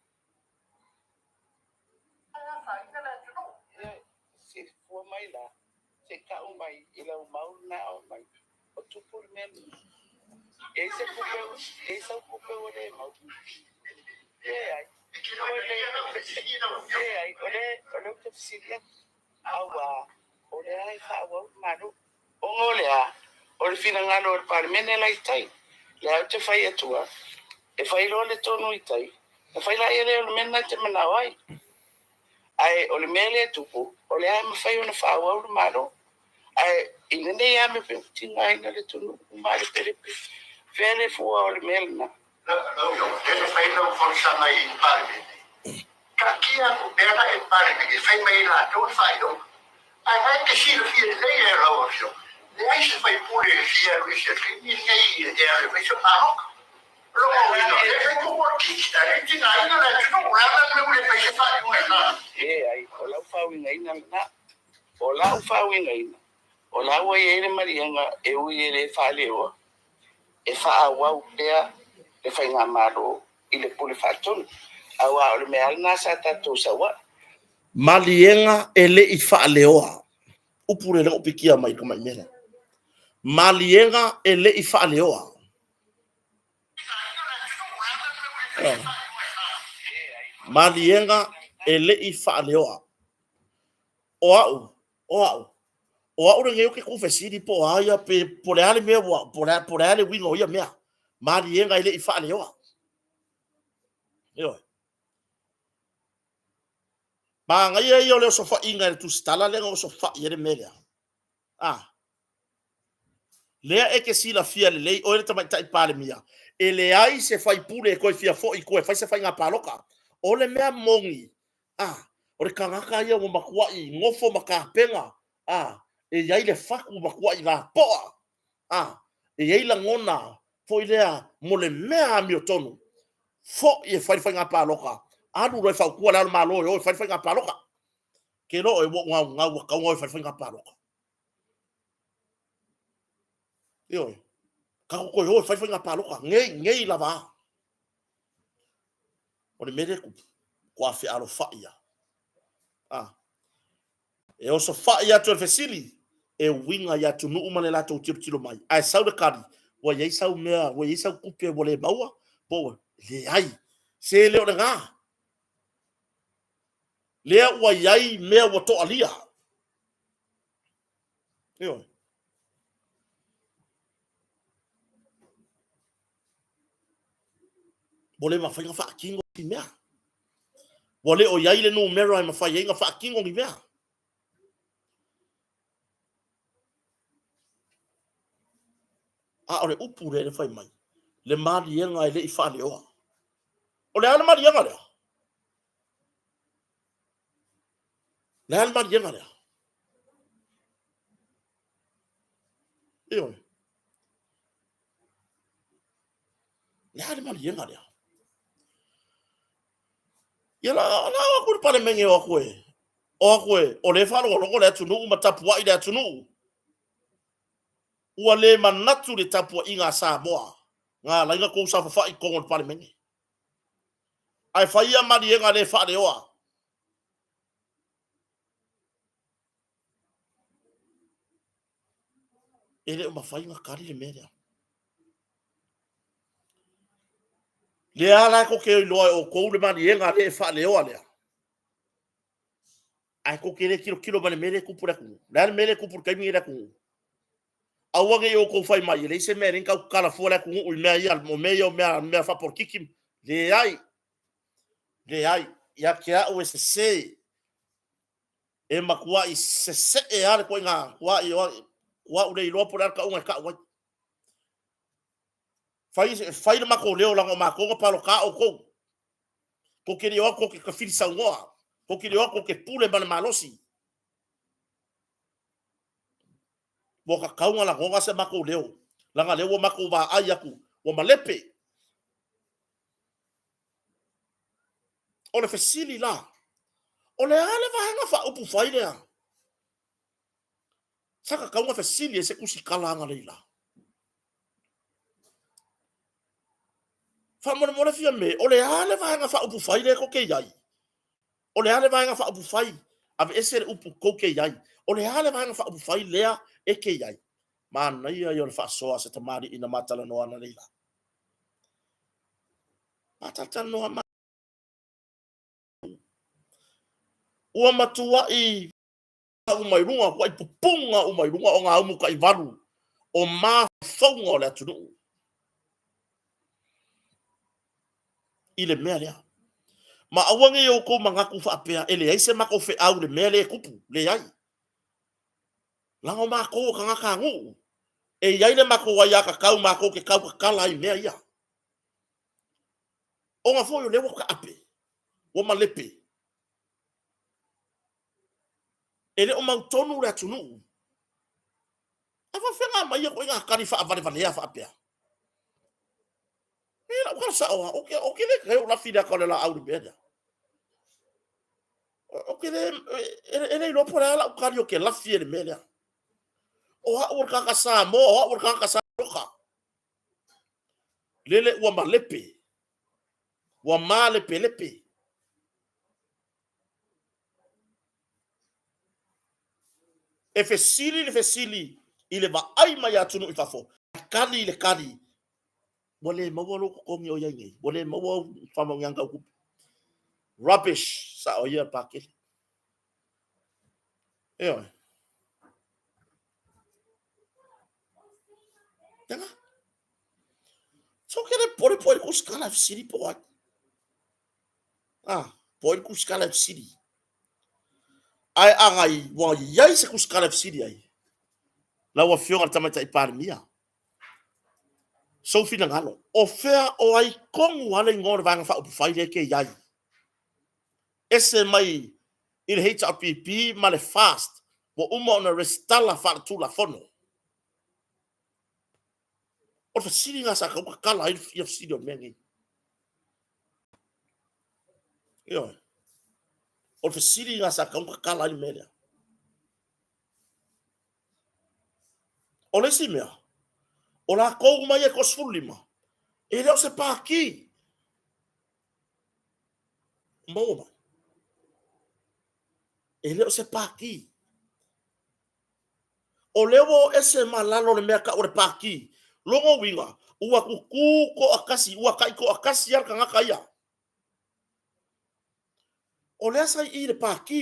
Speaker 2: Se fua mai la, se tau mai i lau mau lena o mai, o tupu le mea lena. E i se kupe, e i sau kupe ua le mau. Leai, o le, leai, o le, o le ou te fesili atu, auā, o le a e faaauau le Malo. Ona o le a? O le finagalo o le Palemene la i tai. Lea ou te fai atua, e fai loa le tonu i tai, ona fai laia lea o le mea lena e te manao ai. Ae o le mea lea e tupu, o lea e mafai ona faaauau le Malo. Ae i lenei lava mea pei ua tigaina le atunuu malepelepe. Fea le fua o le mea lena?
Speaker 3: Lau Afioga, lea na fai lau folasaga i le Palemene, taatia atu pea la e le Palemene e fai mai e latou le faaiuga. Ae na e te silafia lelei e lau Afioga, leai se faipule e fia alu ese i le taimi lenei e alu e fai se palota. O lona uiga, o lea e fai polokiki, ae le i tigaina le atunuu. O le a la le mea ua le fai se faaiuga i le Palemene?
Speaker 2: Leai, o lau faauigaina lena. O lau faauigaina, o la ua i ai le maliega e ui e le faaleoa, e faaauau pea le faigamalo i le Pule Faatonu, aua o le mea lava lena sa tatou sau ai.
Speaker 1: Maliega e le i faaleoa. Upu lea lea na ou pikia mai i le tamai mea lea. Maliega e le i faaleoa. Maliega e le i faaleoa. O au, o au, o au lenei ou te tuufesili po o a ia, pe po o le a le mea ua, po o le a le uiga o ia mea. Maliega e le i faaleoa. Ioe. Manaia ia o le osofaiga e le Tusitala lea na osofai ai le mea lea. A. Lea e te silafia lelei oe le Tamaitai Palemia, e leai se faipule e toe fia foi i tua e fai se faiga palota. O le mea moni, a, o le tagata ia ua matuai nofo ma tapena, a, e i ai le fatu matuai lapoa, a, e i ai lagona foi lea mo le mea amiotonu, foi e fai le faiga palota, alu loa e fautua Le Ao o le Malo e o e fai le faiga palota. Ke loa oe ua ou gaugau ua tatau ona o e fai le faiga palota. Ioe. Tatou toe o e fai faiga palota. Nei, nei lava a. O le mea lea e tupu, ua fealofai lava. A. E osofai atu e le fesili, e uiga i atunuu ma le latou tilotilo mai. Ae sau le tali, ua i ai sau mea, ua i ai sau tupe ua le maua, po ua... Leai, se le o lena. Lea ua i ai mea ua toalia. Ioe. Ua le mafai ona faatino ni mea. Ua le o i ai le numera e mafai ai ona faatino ni mea. A o le upu lea e fai mai, le maliega e le i faaleoa. O le a le maliega lea? Le a le maliega lea? Ioe. Le a le maliega lea? Ia la, la o aku le palemene o aku e, o aku e, o le faalogologo le atunuu ma tapuai le atunuu. Ua le manatu le tapuaiga a Samoa, na ala ai na tou saofafai i totonu o le Palemene. Ae fai ia maliega le faaleoa. E le o mafai ona tali le mea lea. Lea la tou te iloa e outou le maliega le faaleoa lea. Ae tou te le tilotilo mai le mea lea e tupu i le atunuu. O le a le mea lea e tupu i le taimi lenei i le atunuu? Aua ne i outou fai mai, e leai se mea e ala ai ona tautala fua le atunuu i mea ia, o mea ia o mea, mea faapolokiki. Leai, leai. Ia te au e sese. E matuai sesee lava le ituaiga tuai o au le iloa po o le a le tauga e tau ai. Fai, fai le matou leo leaga o matou na palota outou. Tou te le o atu tou te tafili saunoa. Tou te le o atu tou te pule ma le malosi. Ua tatau ona lagona se matou leo, leaga lea ua matou vaai atu, ua malepe. O le fesili la, o le a le vaega faaupufai lea? Sa tatau ona fesili ai se tusitala analeila. Faamolemole Fiame, o le a le Vaega Faaupufai lea tou te i ai? O le a le Vaega Faaupufai? Aveese le upu tou te i ai. O le a le Vaega Faaupufai lea e te i ai? Manaia ia o le faasoa a se tamalii na ma talanoa analeila. Ma talatalanoa ma ua matuai uma i luga, tuai pupuga uma i luga o ngā umu taivalu o mafaufauga o le atunuu i le mea lea. Ma aua nei outou manatu faapea e leai se matou feau i le mea lea e tupu. Leai. Leaga o matou o tagata nuu, e i ai le matou aiatatau matou te tautatala ai i mea ia. Ona foi o lea ua taape, ua malepe. E le o mautonu le atunuu. Ae faafefea ona aumai ia ituaiga tali faavalevalea faapea? E lau tala sao lava, ou te, ou te le tatau ou lafi i le ata o le laau i le mea lea. Ou te le, e le iloa po o le a lau tali ou te lafi ai i le mea lea. O au o le tagata Samoa, o au o le tagata Samoa. Lele ua malepe, ua malepelepe. E fesili le fesili i le vaai mai a atunuu i fafo, ae tali i le tali, ua le maua lou totogi o i ai nei, ua le maua au faamanuiaga tau tupe. Rubbish, sao ia le Pakele. Ioe. Tena. So ke le pole po i le kusikala e fesili po ai. Ah, po ai le kusikala e fesili. Ae agai, ua i ai se kusikala e fesili ai. Lau Afioga i le Tamaitai Palemia, sou finagalo, o fea o ai tonu lava le igoa o le Vaega Faaupufai lea e te i ai? Ese mai i le HRPP ma le FAST ua uma ona resitala faaletulafono. O le fesili lena sa tatau ona tatala ai ia fesili o le mea lenei. Ioe. O le fesili lena sa tatau ona tatala ai le mea lea. O le isi mea, o latou uma ia e 15, e le o se pāti. Maua mai. E le o se pāti. O lea ua o ese ma lalo o le mea tau o le pāti. Lona uiga, ua tutū toatasi, ua taitoatasi lava le tagata ia. O lea sa i i le pāti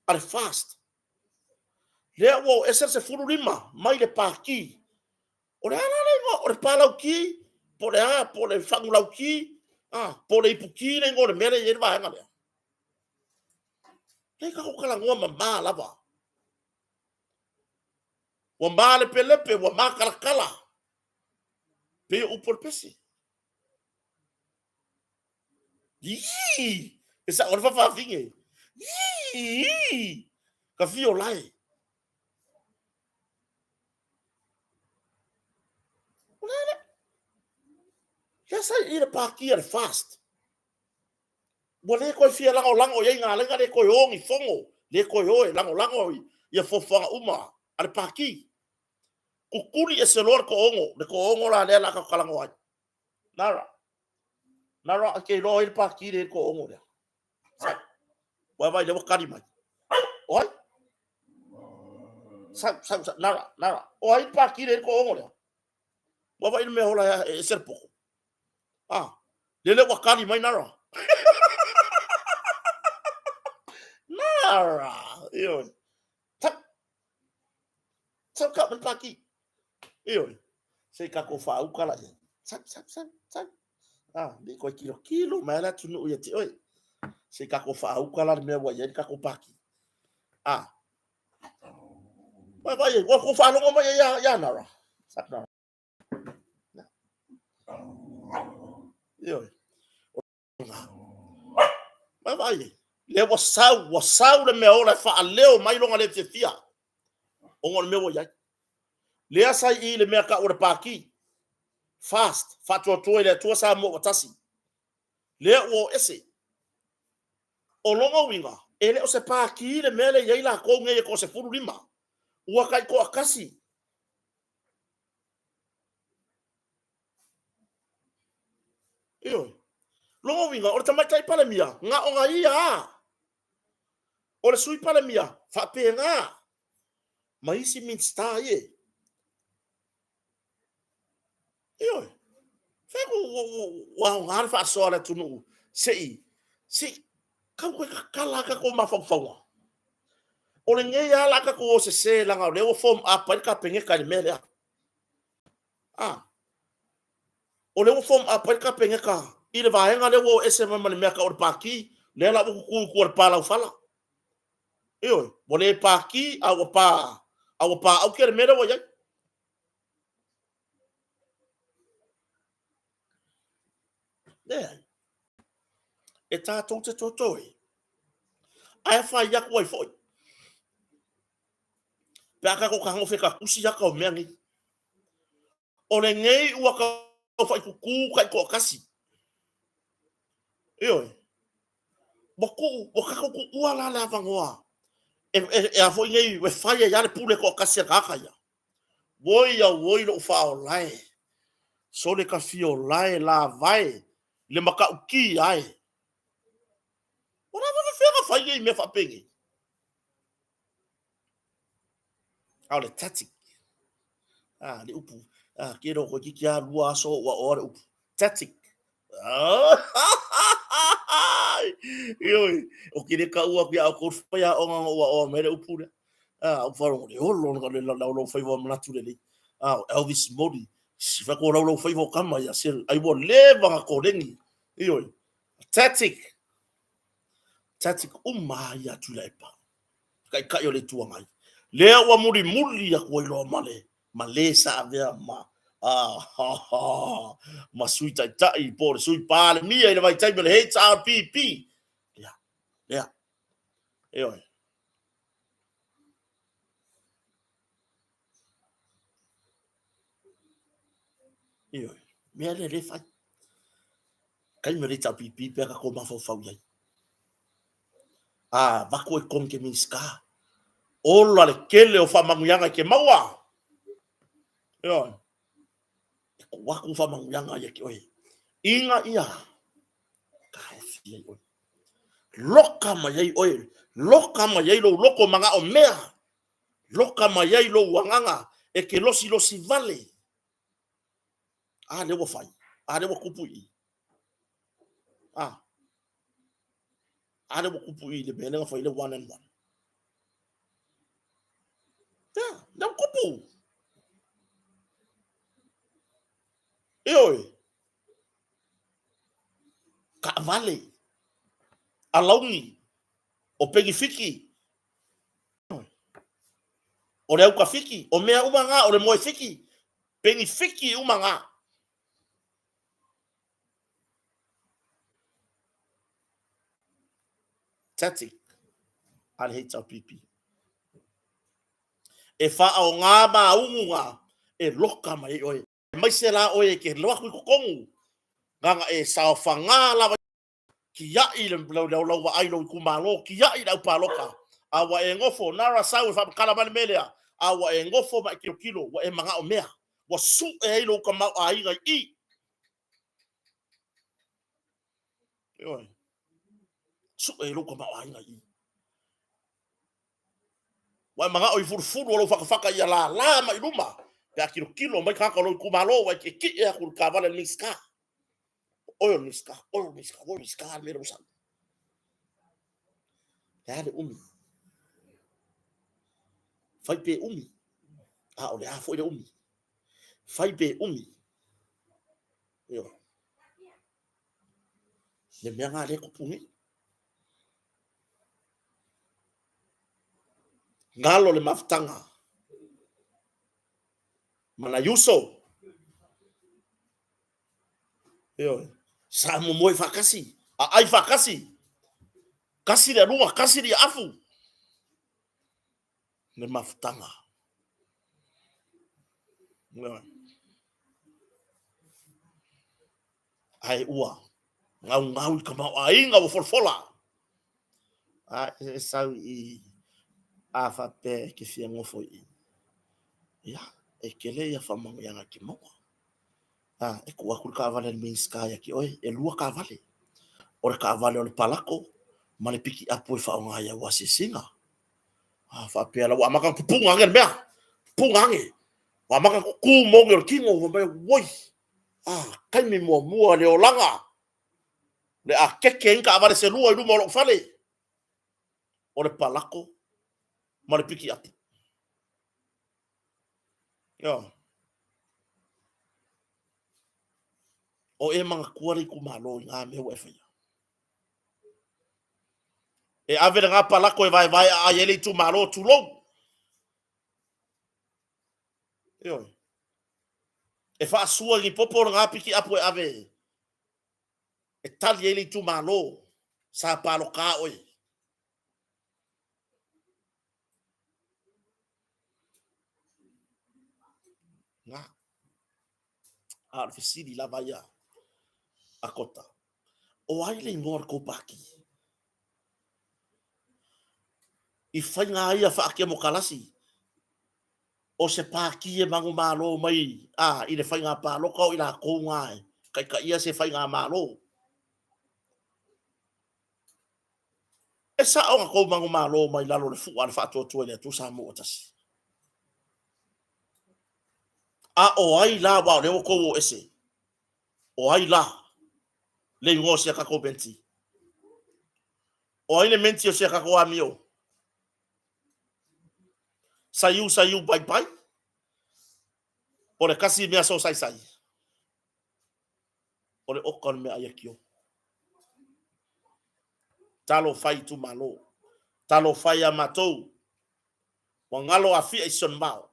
Speaker 1: a le FAST. Lea ua o ese le 15 mai le pāti. O le a la le igoa? O le palauki, po o le a, po o le fagulauki, a, po o le ipuki le igoa o le mea lea e i ai le vaega lea. Lea tatou talanoa mama lava. Ua malepelepe, ua matalatala, pei o upu o le pese. Ii! E sao le faafafine. Ii! Ka fio lae. O le ale. Lea sa i le pāti a le FAST. Ua le toe fia lagolago i ai galega, le toe o ni fono, le toe o e lagolago ia fuafuaga uma a le Pati. Tutuli ese loa le toaono, le toaono la lea o le a tatou talanoa ai. Nara, Nara, e te iloa o ai le Pati lea e i ai le toaono lea? Sau. Ua vaai lea ua tali mai. O ai? Sau, sau, sau, Nara, Nara. O ai le Pati lea e i ai le toaono lea? Ua vaai le mea ola e ese le poto. Ah, lele ua tali mai Nara. Nara, ioe. Sau, sau ka mai paki. Ioe. Se ka ko whaauka la ia. Sau, sau, sau, sau. Ah, ni koe kilo kilo mai le atunuu ia te oe. Se ka ko whaauka la le mea ua i ai le kako paki. Ah. Vai, vai, ua ko whaalongo mai ia, ia Nara. Sau, Nara. Ioe. Mai vai e. Lea ua sau, ua sau le mea ola e faaleo mai lona le fiafia. Ona o le mea ua i ai. Lea sa i i le mea tau o le Pākī. Fast, faatuatua i le Atua Samoa ua tasi. Lea ua o ese. O lona uiga, e le o se Pākī le mea lea e i ai lakou nei e toa-15. Ua taitoatasi. Ioe. Lona uiga, o le Tamaitai Palemia, na ona ia a. O le Sui Palemia, faapena. Ma isi Minisita ie. Ioe. Fai atu ua aoga le faasoa a le atunuu se i, se i tau toe tatala a tatou mafaufauga. O lenei lava o le a tatou o sese leaga o lea ua form up ai le Kapeneta i le mea lea. A. O lea ua form up ai le Kapeneta i le vaega lea ua o ese mai ma le mea tau o le Pati, lea la ua tutu i tua i le pa laufala. Ioe, ua le Pati a ua pa, a ua pa aute le mea lea ua i ai. Leai. E tatou te totoe, ae fai atu ai foi. Pe a tatou tago fe ka tusi aka o mea nei. O lenei ua taufaitutu taitoatasi. Ioe. Ua tuu, ua tatou tuua la le avanoa e, e, e a foi nei, e fai ai lava le pule toatasi a le tagata ia. Woi auoi lou faaola e, sole ka fiola e, lava e, le matautia e. Ua lava faafefea ona fai nei mea faapenei? A o le tactic. A, le upu. A, ke ro koe kiki a lua aso ua oa le upu. Tactic. Ioi, o ke le ka ua ki a kou whai a onga ua oa mai le upu lea. A, o wharongo le olo le lau lau whai wa manatu le lei. A, o Elvis Modi. Si whai ko lau lau whai wa kama ia sel. Ai ua leva nga korengi. Ioi, tactic. Tactic uma ia Tuilaepa. Taitai o le Itu Agai. Lea ua mulimuli aku ai loa ma le, ma le sa avea ma, ah, ha, ha, ma Sui Taitai po o le Sui Palemia i le vaitaimi o le HRPP. Lea, lea. Ioe. Ioe. Mea lea le fai. Taimi o le HRPP pe a tatou mafaufau i ai. A avatu ai tonu ke Minisita. Ola le tele o faamanuiaga i ke maua. Ioe. E tuu atu faamanuiaga ia te oe. Ina ia taofi ai oe. Loka mai ai oe. Loka mai ai lou loko manao mea. Loka mai ai lou agaga e ke losilosi vale. A lea ua fai. A lea ua tupu i i. A. A lea ua tupu i i le mea lea na fai le one and one. Ia, lea ua tupu. Ioe. Taavale. Alauni. O penifiki. O le aukafiki. O mea uma ngā, o le moefiki. Penifiki uma ngā. Tactic a le HRPP. E whaaoga māungu ngā e loka mai ai oe. Aemaise la oe e ke loa aku i totonu, nganga e saofaga lava. Kiaʻi le lau vaai i lou itumalo, kiaʻi le au palota, a ua e nofo, nara sau e faamatala mai le mea lea, a ua e nofo ma e tilotilo, ua e manao mea, ua sue ai lou tamaoaiga i i. Ioe. Sue ai lou tamaoaiga i i. Ua e manao i fulufulu o lou fatafata ia lala mai luma, pe a tilotilo mai tagata o lou itumalo, ua e tietie atu i le taavale a le Minisita. Oe o le Minisita, oe o le Minisita, oe o le Minisita le mea lea ua sau. Le a le umi? Fai pe umi, a o le a foi le umi? Fai pe umi. Ioe. Le mea lena lea e tupu nei. Galo le mafutaga ma nai uso. Ioe. Sa momoe faatasi, aai faatasi, tasi le aluga, tasi le afu. Le mafutaga. Ioe. Ae ua gaugau i tamaoaiga ua folafola. A e sau i a faapea e te fia nofo i i. Ia, e tele ia faamanuiaga e te maua. A, e tuu atu le taavale a le Minisita ia te oe, e lua taavale. O le taavale o le palako ma le pikiapu e faaaoga i au asiasiga. A faapea la, ua amata ona pupuga ane le mea, pupuga ane. Ua amata ona tutu moni o le tino, ua fai mai, oi, a, taimi muamua le olaga, le a keke ai ni taavale se lua i luma o lou fale, o le palako ma le pikiapu. Ioe. O e manatua le itumalo i ngā mea ua e faia. E ave le ngā palako e vaevae a ai ai le itumalo, tulou. Ioe. E faasua i ni popo le ngā pikiapu e ave e tali ai le itumalo sa palota oe. Na. A o le fesili lava ia a Kota. O ai le igoa o le tou pāti? I faiga ia faakemokalasi, o se pāti e manumalo mai a i le faiga palota o i latou na e taitaia se faigamalo. E sao na tou manumalo mai lalo o le fua a le Faatuatua i le Atua Samoa ua tasi. A o ai la, aua o lea ua tou o ese, o ai la le igoa o si a tatou menti? O ai le menti o si a tatou amio? Saiu saiu pai pai? Po o le kasi mea sosaisai? O le oka o le meaai a Kio. Talofa e itumalo. Talofa e ia matou. Ua galo Afia i si ona vao.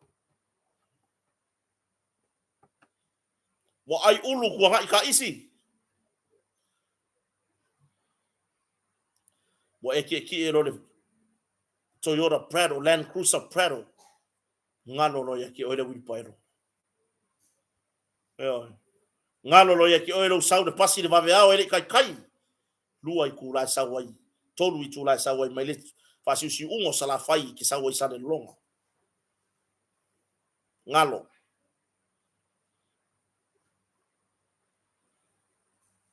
Speaker 1: Ua ai ulu kuanaʻi ka isi. Ua e kiekie lo le Toyota Prado, Land Cruiser Prado. Galo loa ia te oe le uilipaelo. Ioe. Galo loa ia te oe lou sau le pasi le vaveao e le i taitai. Lua itula e sau ai, tolu itula e sau ai mai le faasiusiuga o Salafai i te sau ai Salelologa. Galo.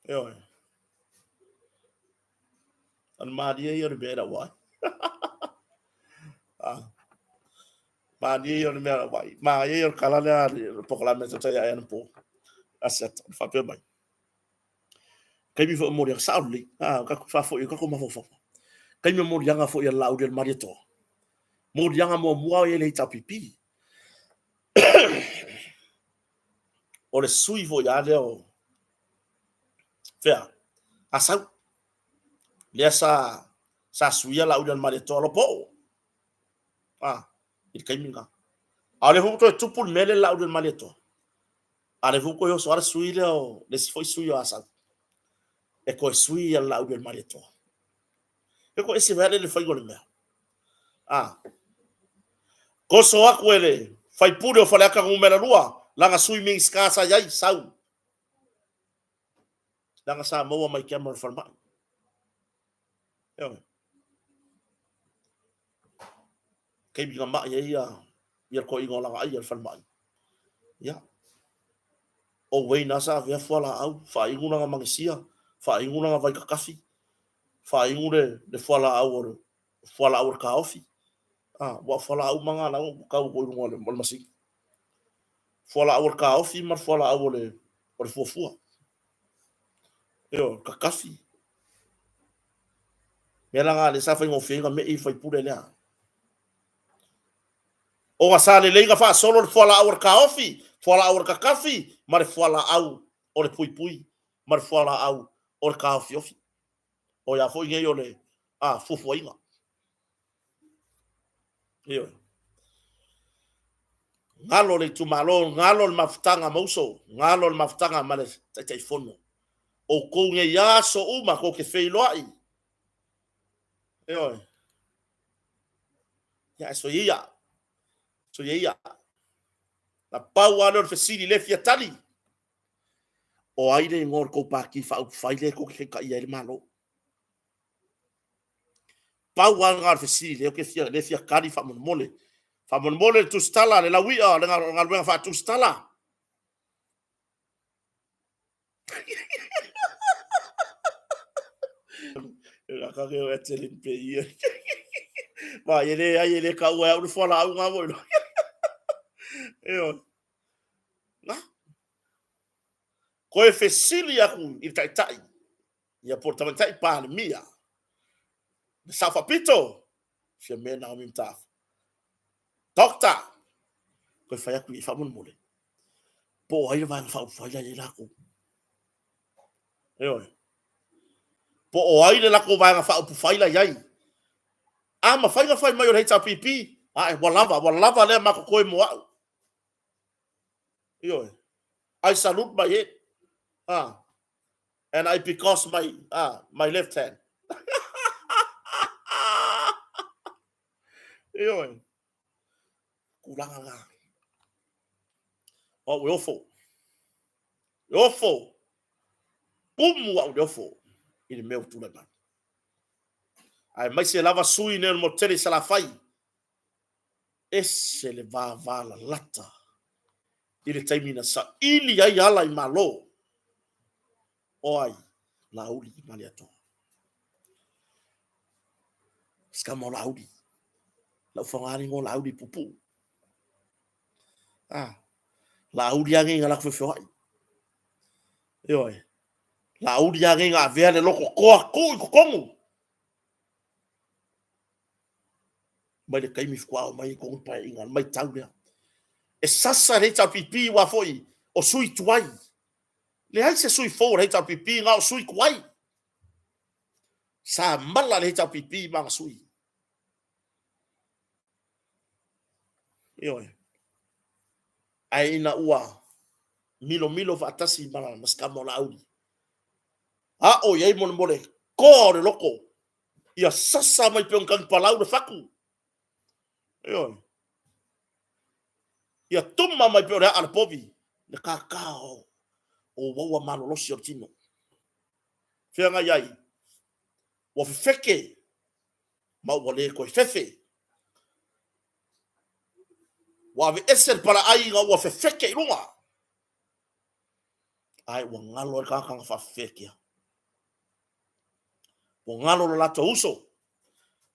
Speaker 1: Ioe. O le malie ia o le mea e lau ai. Ah. Malie ia o le mea lau ai. Malie ia o le kala lea le polokalame tata ia anapo. Asiata, faapea mai. Taimi foi o moliaga, sao lelei. Ah, ka faafoi ka ko mafaufau. Taimi o moliaga foi a Laauli o le Malietoa. Moliaga muamua ia le HRPP. O le sui foi a lea o fea Asau. Lea sa sa suia Laauli o le Malietoa lopo. Ah, i le taimi lena. A o lea foi ua toe tupu le mea lea Laauli o le Malietoa. A lea foi ua toe oso lava le sui lea o le isi foi sui o Asau e toe sui ia Laauli o le Malietoa. E ko ese mai le faiga o le mea. A toso atu e le faipule o Faleata numera 2 lana sui Minisita sa i ai, sau. Leaga sa maua mai Cameron falemai. Ioe. Taimi na ma'i ai ia ia le toeaina o Lagaai i le falemai. Ia. O Wayne lava sa avea fualaau, faainu lana manesia, faainu lana vaitakafi, faainu le, le fualaau o le fualaau o le taofi. Ah, ua fualaau uma na la ua tau i luga o le, o le masini. Fualaau o le taofi ma le fualaau o le, o le fuafua. Ioe, kakafi. Mea la na lea sa faigofie ai ona me'i le faipule lea. Ona sa lelei ona faasolo le fualaau a le taofi, fualaau a le kakafi ma le fualaau o le puipui ma le fualaau o le taofiofi. O ia foi nei o le a, fuafuaina. Ioe. Galo le itumalo, galo le mafutaga ma uso, galo le mafutaga ma le Taitaifono. Outou nei aso uma tou te feiloai. Ioe. Ia, ae soia ia. Soia ia. Na pau lava lea o le fesili le fia tali. O ai le igoa o le tou Pati Faaupufai lea tou te taitaia ai le Malo? Pau lava lena o le fesili lea ou te fia, lea fia tali faamolemole. Faamolemole le tusitala, le lauia, le galuega faatusitala. Ma e le ai e le taua e au le fualaau ngā mo ilo. Ioe. Na. Koe fesili aku i le taitai, ia po o le tamaitai Palemia, le Sao Faapito, Fiame Naomi Mataafa. Doctor, koe fai atu i faamolemole, po o ai le Vaega Faaupufai la e i ai latou. Ioe. Po o ai le latou Vaega Faaupufai la e i ai. A mafai ona fai mai o le HRPP, ae ua lava, ua lava lea ma totoe mo au. Ioe. I salute my head. Ah. And I because my, ah, my left hand. Ioe. Tulaga na. O au e ofo. E ofo. Pumu au i le ofo i le mea ua tulai mai. Aemaise lava sui nei o le motu tele i Salafai. Ese le vavalalata i le taimi na saili ai ala i Malo. O ai? Laauli Malietoa. Sikama o Laauli. Lau faogaina o Laauli puupuu. Ah, Laauli lava nei na latou feofeoai. Ioe. Laauli lava nei na avea le loto toa tuu i totonu. Mai le taimi faatoa oo mai i totonu le Paeaiga, le matau lea. E sasa le HRPP aua foi o sui tuai. Leai se sui fou o le HRPP, na o sui tuai. Sa mala le HRPP ma ana sui. Ioe. Ae ina ua milomilo faatasi ma, ma sikama o Laauli, a'o i ai molemole toa o le loto, ia sasa mai pei o ni tanipalau le fatu. Ioe. Ia tuma mai pei o le aa le povi, le kākā o, o uaua malolosi o le tino. Feagai ai, ua fefeke ma ua le toe fefe. Ua aveese le palaai ina ua fefeke i luga, ae ua galo ai le tagata na faafefekia. Ua galo lo latou uso.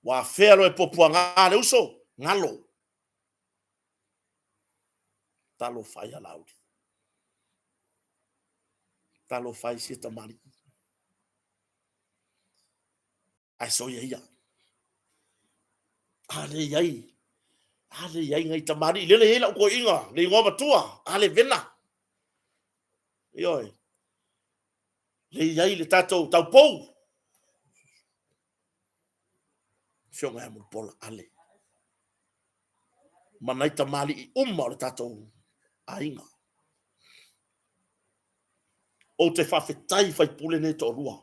Speaker 1: Ua afea loa e puapuaga le uso, galo. Talofa e ia Laauli. Talofa e sia tamalii. Ae soia ia. A le i ai, a le i ai nai tamalii, lele i ai lau toeaina, le igoa matua, a le vena. Ioe. Le i ai le tatou taupou. Afioga ia Mulipola, ale. Ma nai tamalii uma o le tatou aiga. Ou te faafetai i faipule nei e toalua,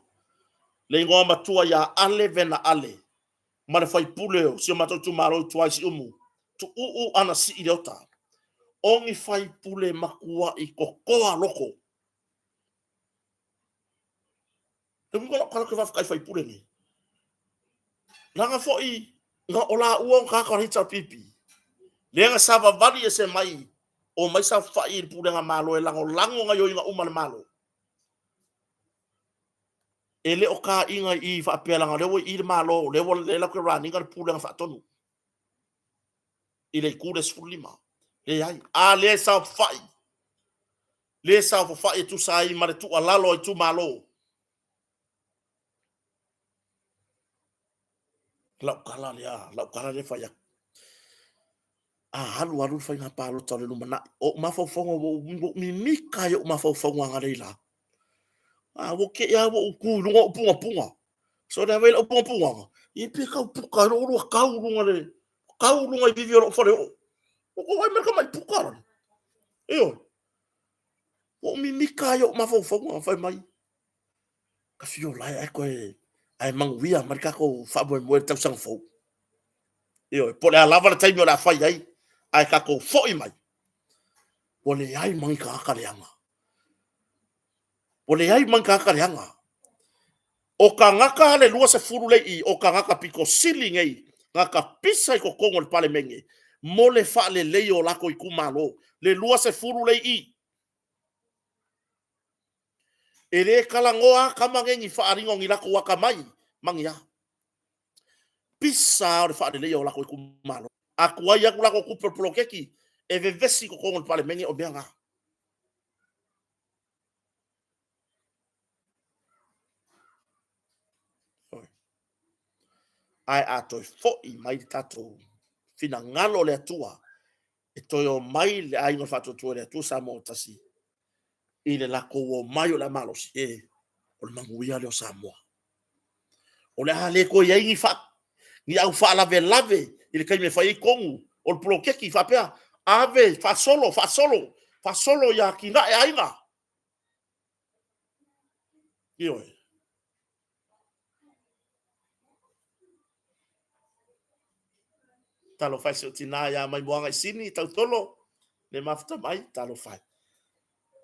Speaker 1: le igoa matua ia Ale Vena Ale ma le faipule o si o matou itumalo i tua i Siumu, Tuuu Anasii Leota. O ni faipule matuai totoa loko. Le uiga o lau tala ou te faafetai i faipule nei. Leaga foi na o laua o tagata o le HRPP, lea na savavali ese mai, omai saofai i le pulega Malo e lagolago gaoioiga uma a le Malo. E le o taina i i faapea leaga o lea ua i i le Malo, o lea ua lea latou te run ina le pulega faatonu i le itu lea 15. Leai, a lea e saofai, lea e saofafai e tusa ai ma le tuualalo a itumalo, Lau tala lea, lau tala lea fai atu. A alu alu le faiga palota o le lumanai, o ou mafaufauga ua ou mimita i ou mafaufauga analeila. A ua te i lava ua ou tu i luga o ou pungapunga. So le ave i lau pungapungaga, ia pe tau puka ai lou lua tau luga le tau luga i vivi o lou faleoo. Ua tou vaai mai le tamai puka lale. Ioe. Ua ou mimita i ou mafaufauga fai mai. Ka fio lae ae toe ae manuia mai le tatou faamoemoe i le tausaga fou. Ioe, po o le a lava le taimi o le a fai ai, ae tatou foi mai, ua leai ma ni tagata leaga. Ua leai ma ni tagata leaga. O tagata le 20 lea i i, o tagata pito sili nei na tapisa i totonu o le Palemene mo le faaleleia o latou itumalo, le 20 lea i i. E le talanoa lava tama nei i ni faaaliga o ni latou atamai ma ni a. Pisa lava o le faaleleia o latou itumalo. A tuai atu latou tupe o le poloketi, e vevesi i totonu o le Palemene o mea na. Ae a toe foi mai le tatou finagalo o le Atua e toe omai le aiga o le Faatuatua i le Atua Samoa ua tasi, i le latou omai o le a malosi, e, o le manuia lea o Samoa. O le a le toe i ai ni, fa, ni au faalavelave i le taimi e fai ai tonu o le poloketi faapea, ave, faasolo, faasolo, faasolo ia atinae aiga. Ioe. Talofa e si ou tina ia Maimoaga i Sini, Tautolo, le mafuta mai, talofa e.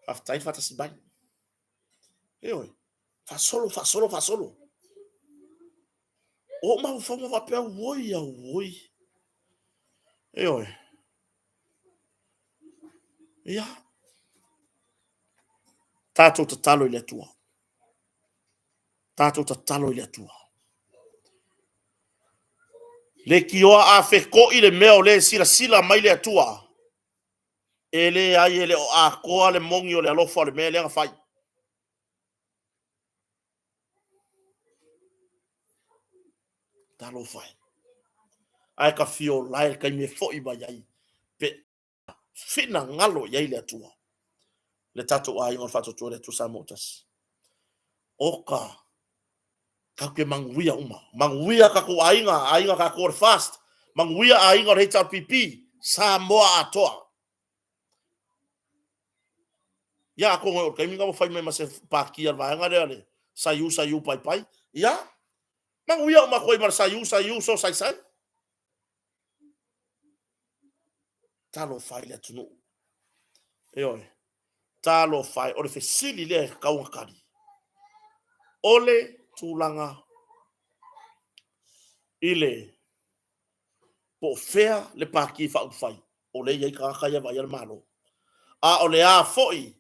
Speaker 1: Faafetai le faatasi mai. Ioe, faasolo, faasolo, faasolo. O ou mafaufauga faapea, oi, auoi. Ioe. Ia. Tatou tatalo i le Atua. Tatou tatalo i le Atua. Leitioa a feto'i le mea o lea e silasila mai le Atua, e leai e le o atoa le moni o le alofa o le mea lea na fai. Talofa e. Ae ka fio lae le taimi e fo'i mai ai pe finagalo i ai le Atua, le tatou aiga o le Faatuatua i le Atua Samoa ua tasi. O ka tatou te manuia uma. Manuia tatou aiga, aiga tatou o le FAST, manuia aiga o le HRPP, Samoa atoa. Ia, atonu o le taimi lena ua fai mai ma se pātia a le vaega lea le saiu saiu pai pai. Ia, manuia uma atu ai ma le saiu saiu so sai sai. Talofa e i le atunuu. Ioe. Talofa e, o le fesili lea e tatau ona tali. O le tulaga i le po o fea le Pati Faaupufai o lea e i ai tagata ia e vaaia le Malo. A o le a foi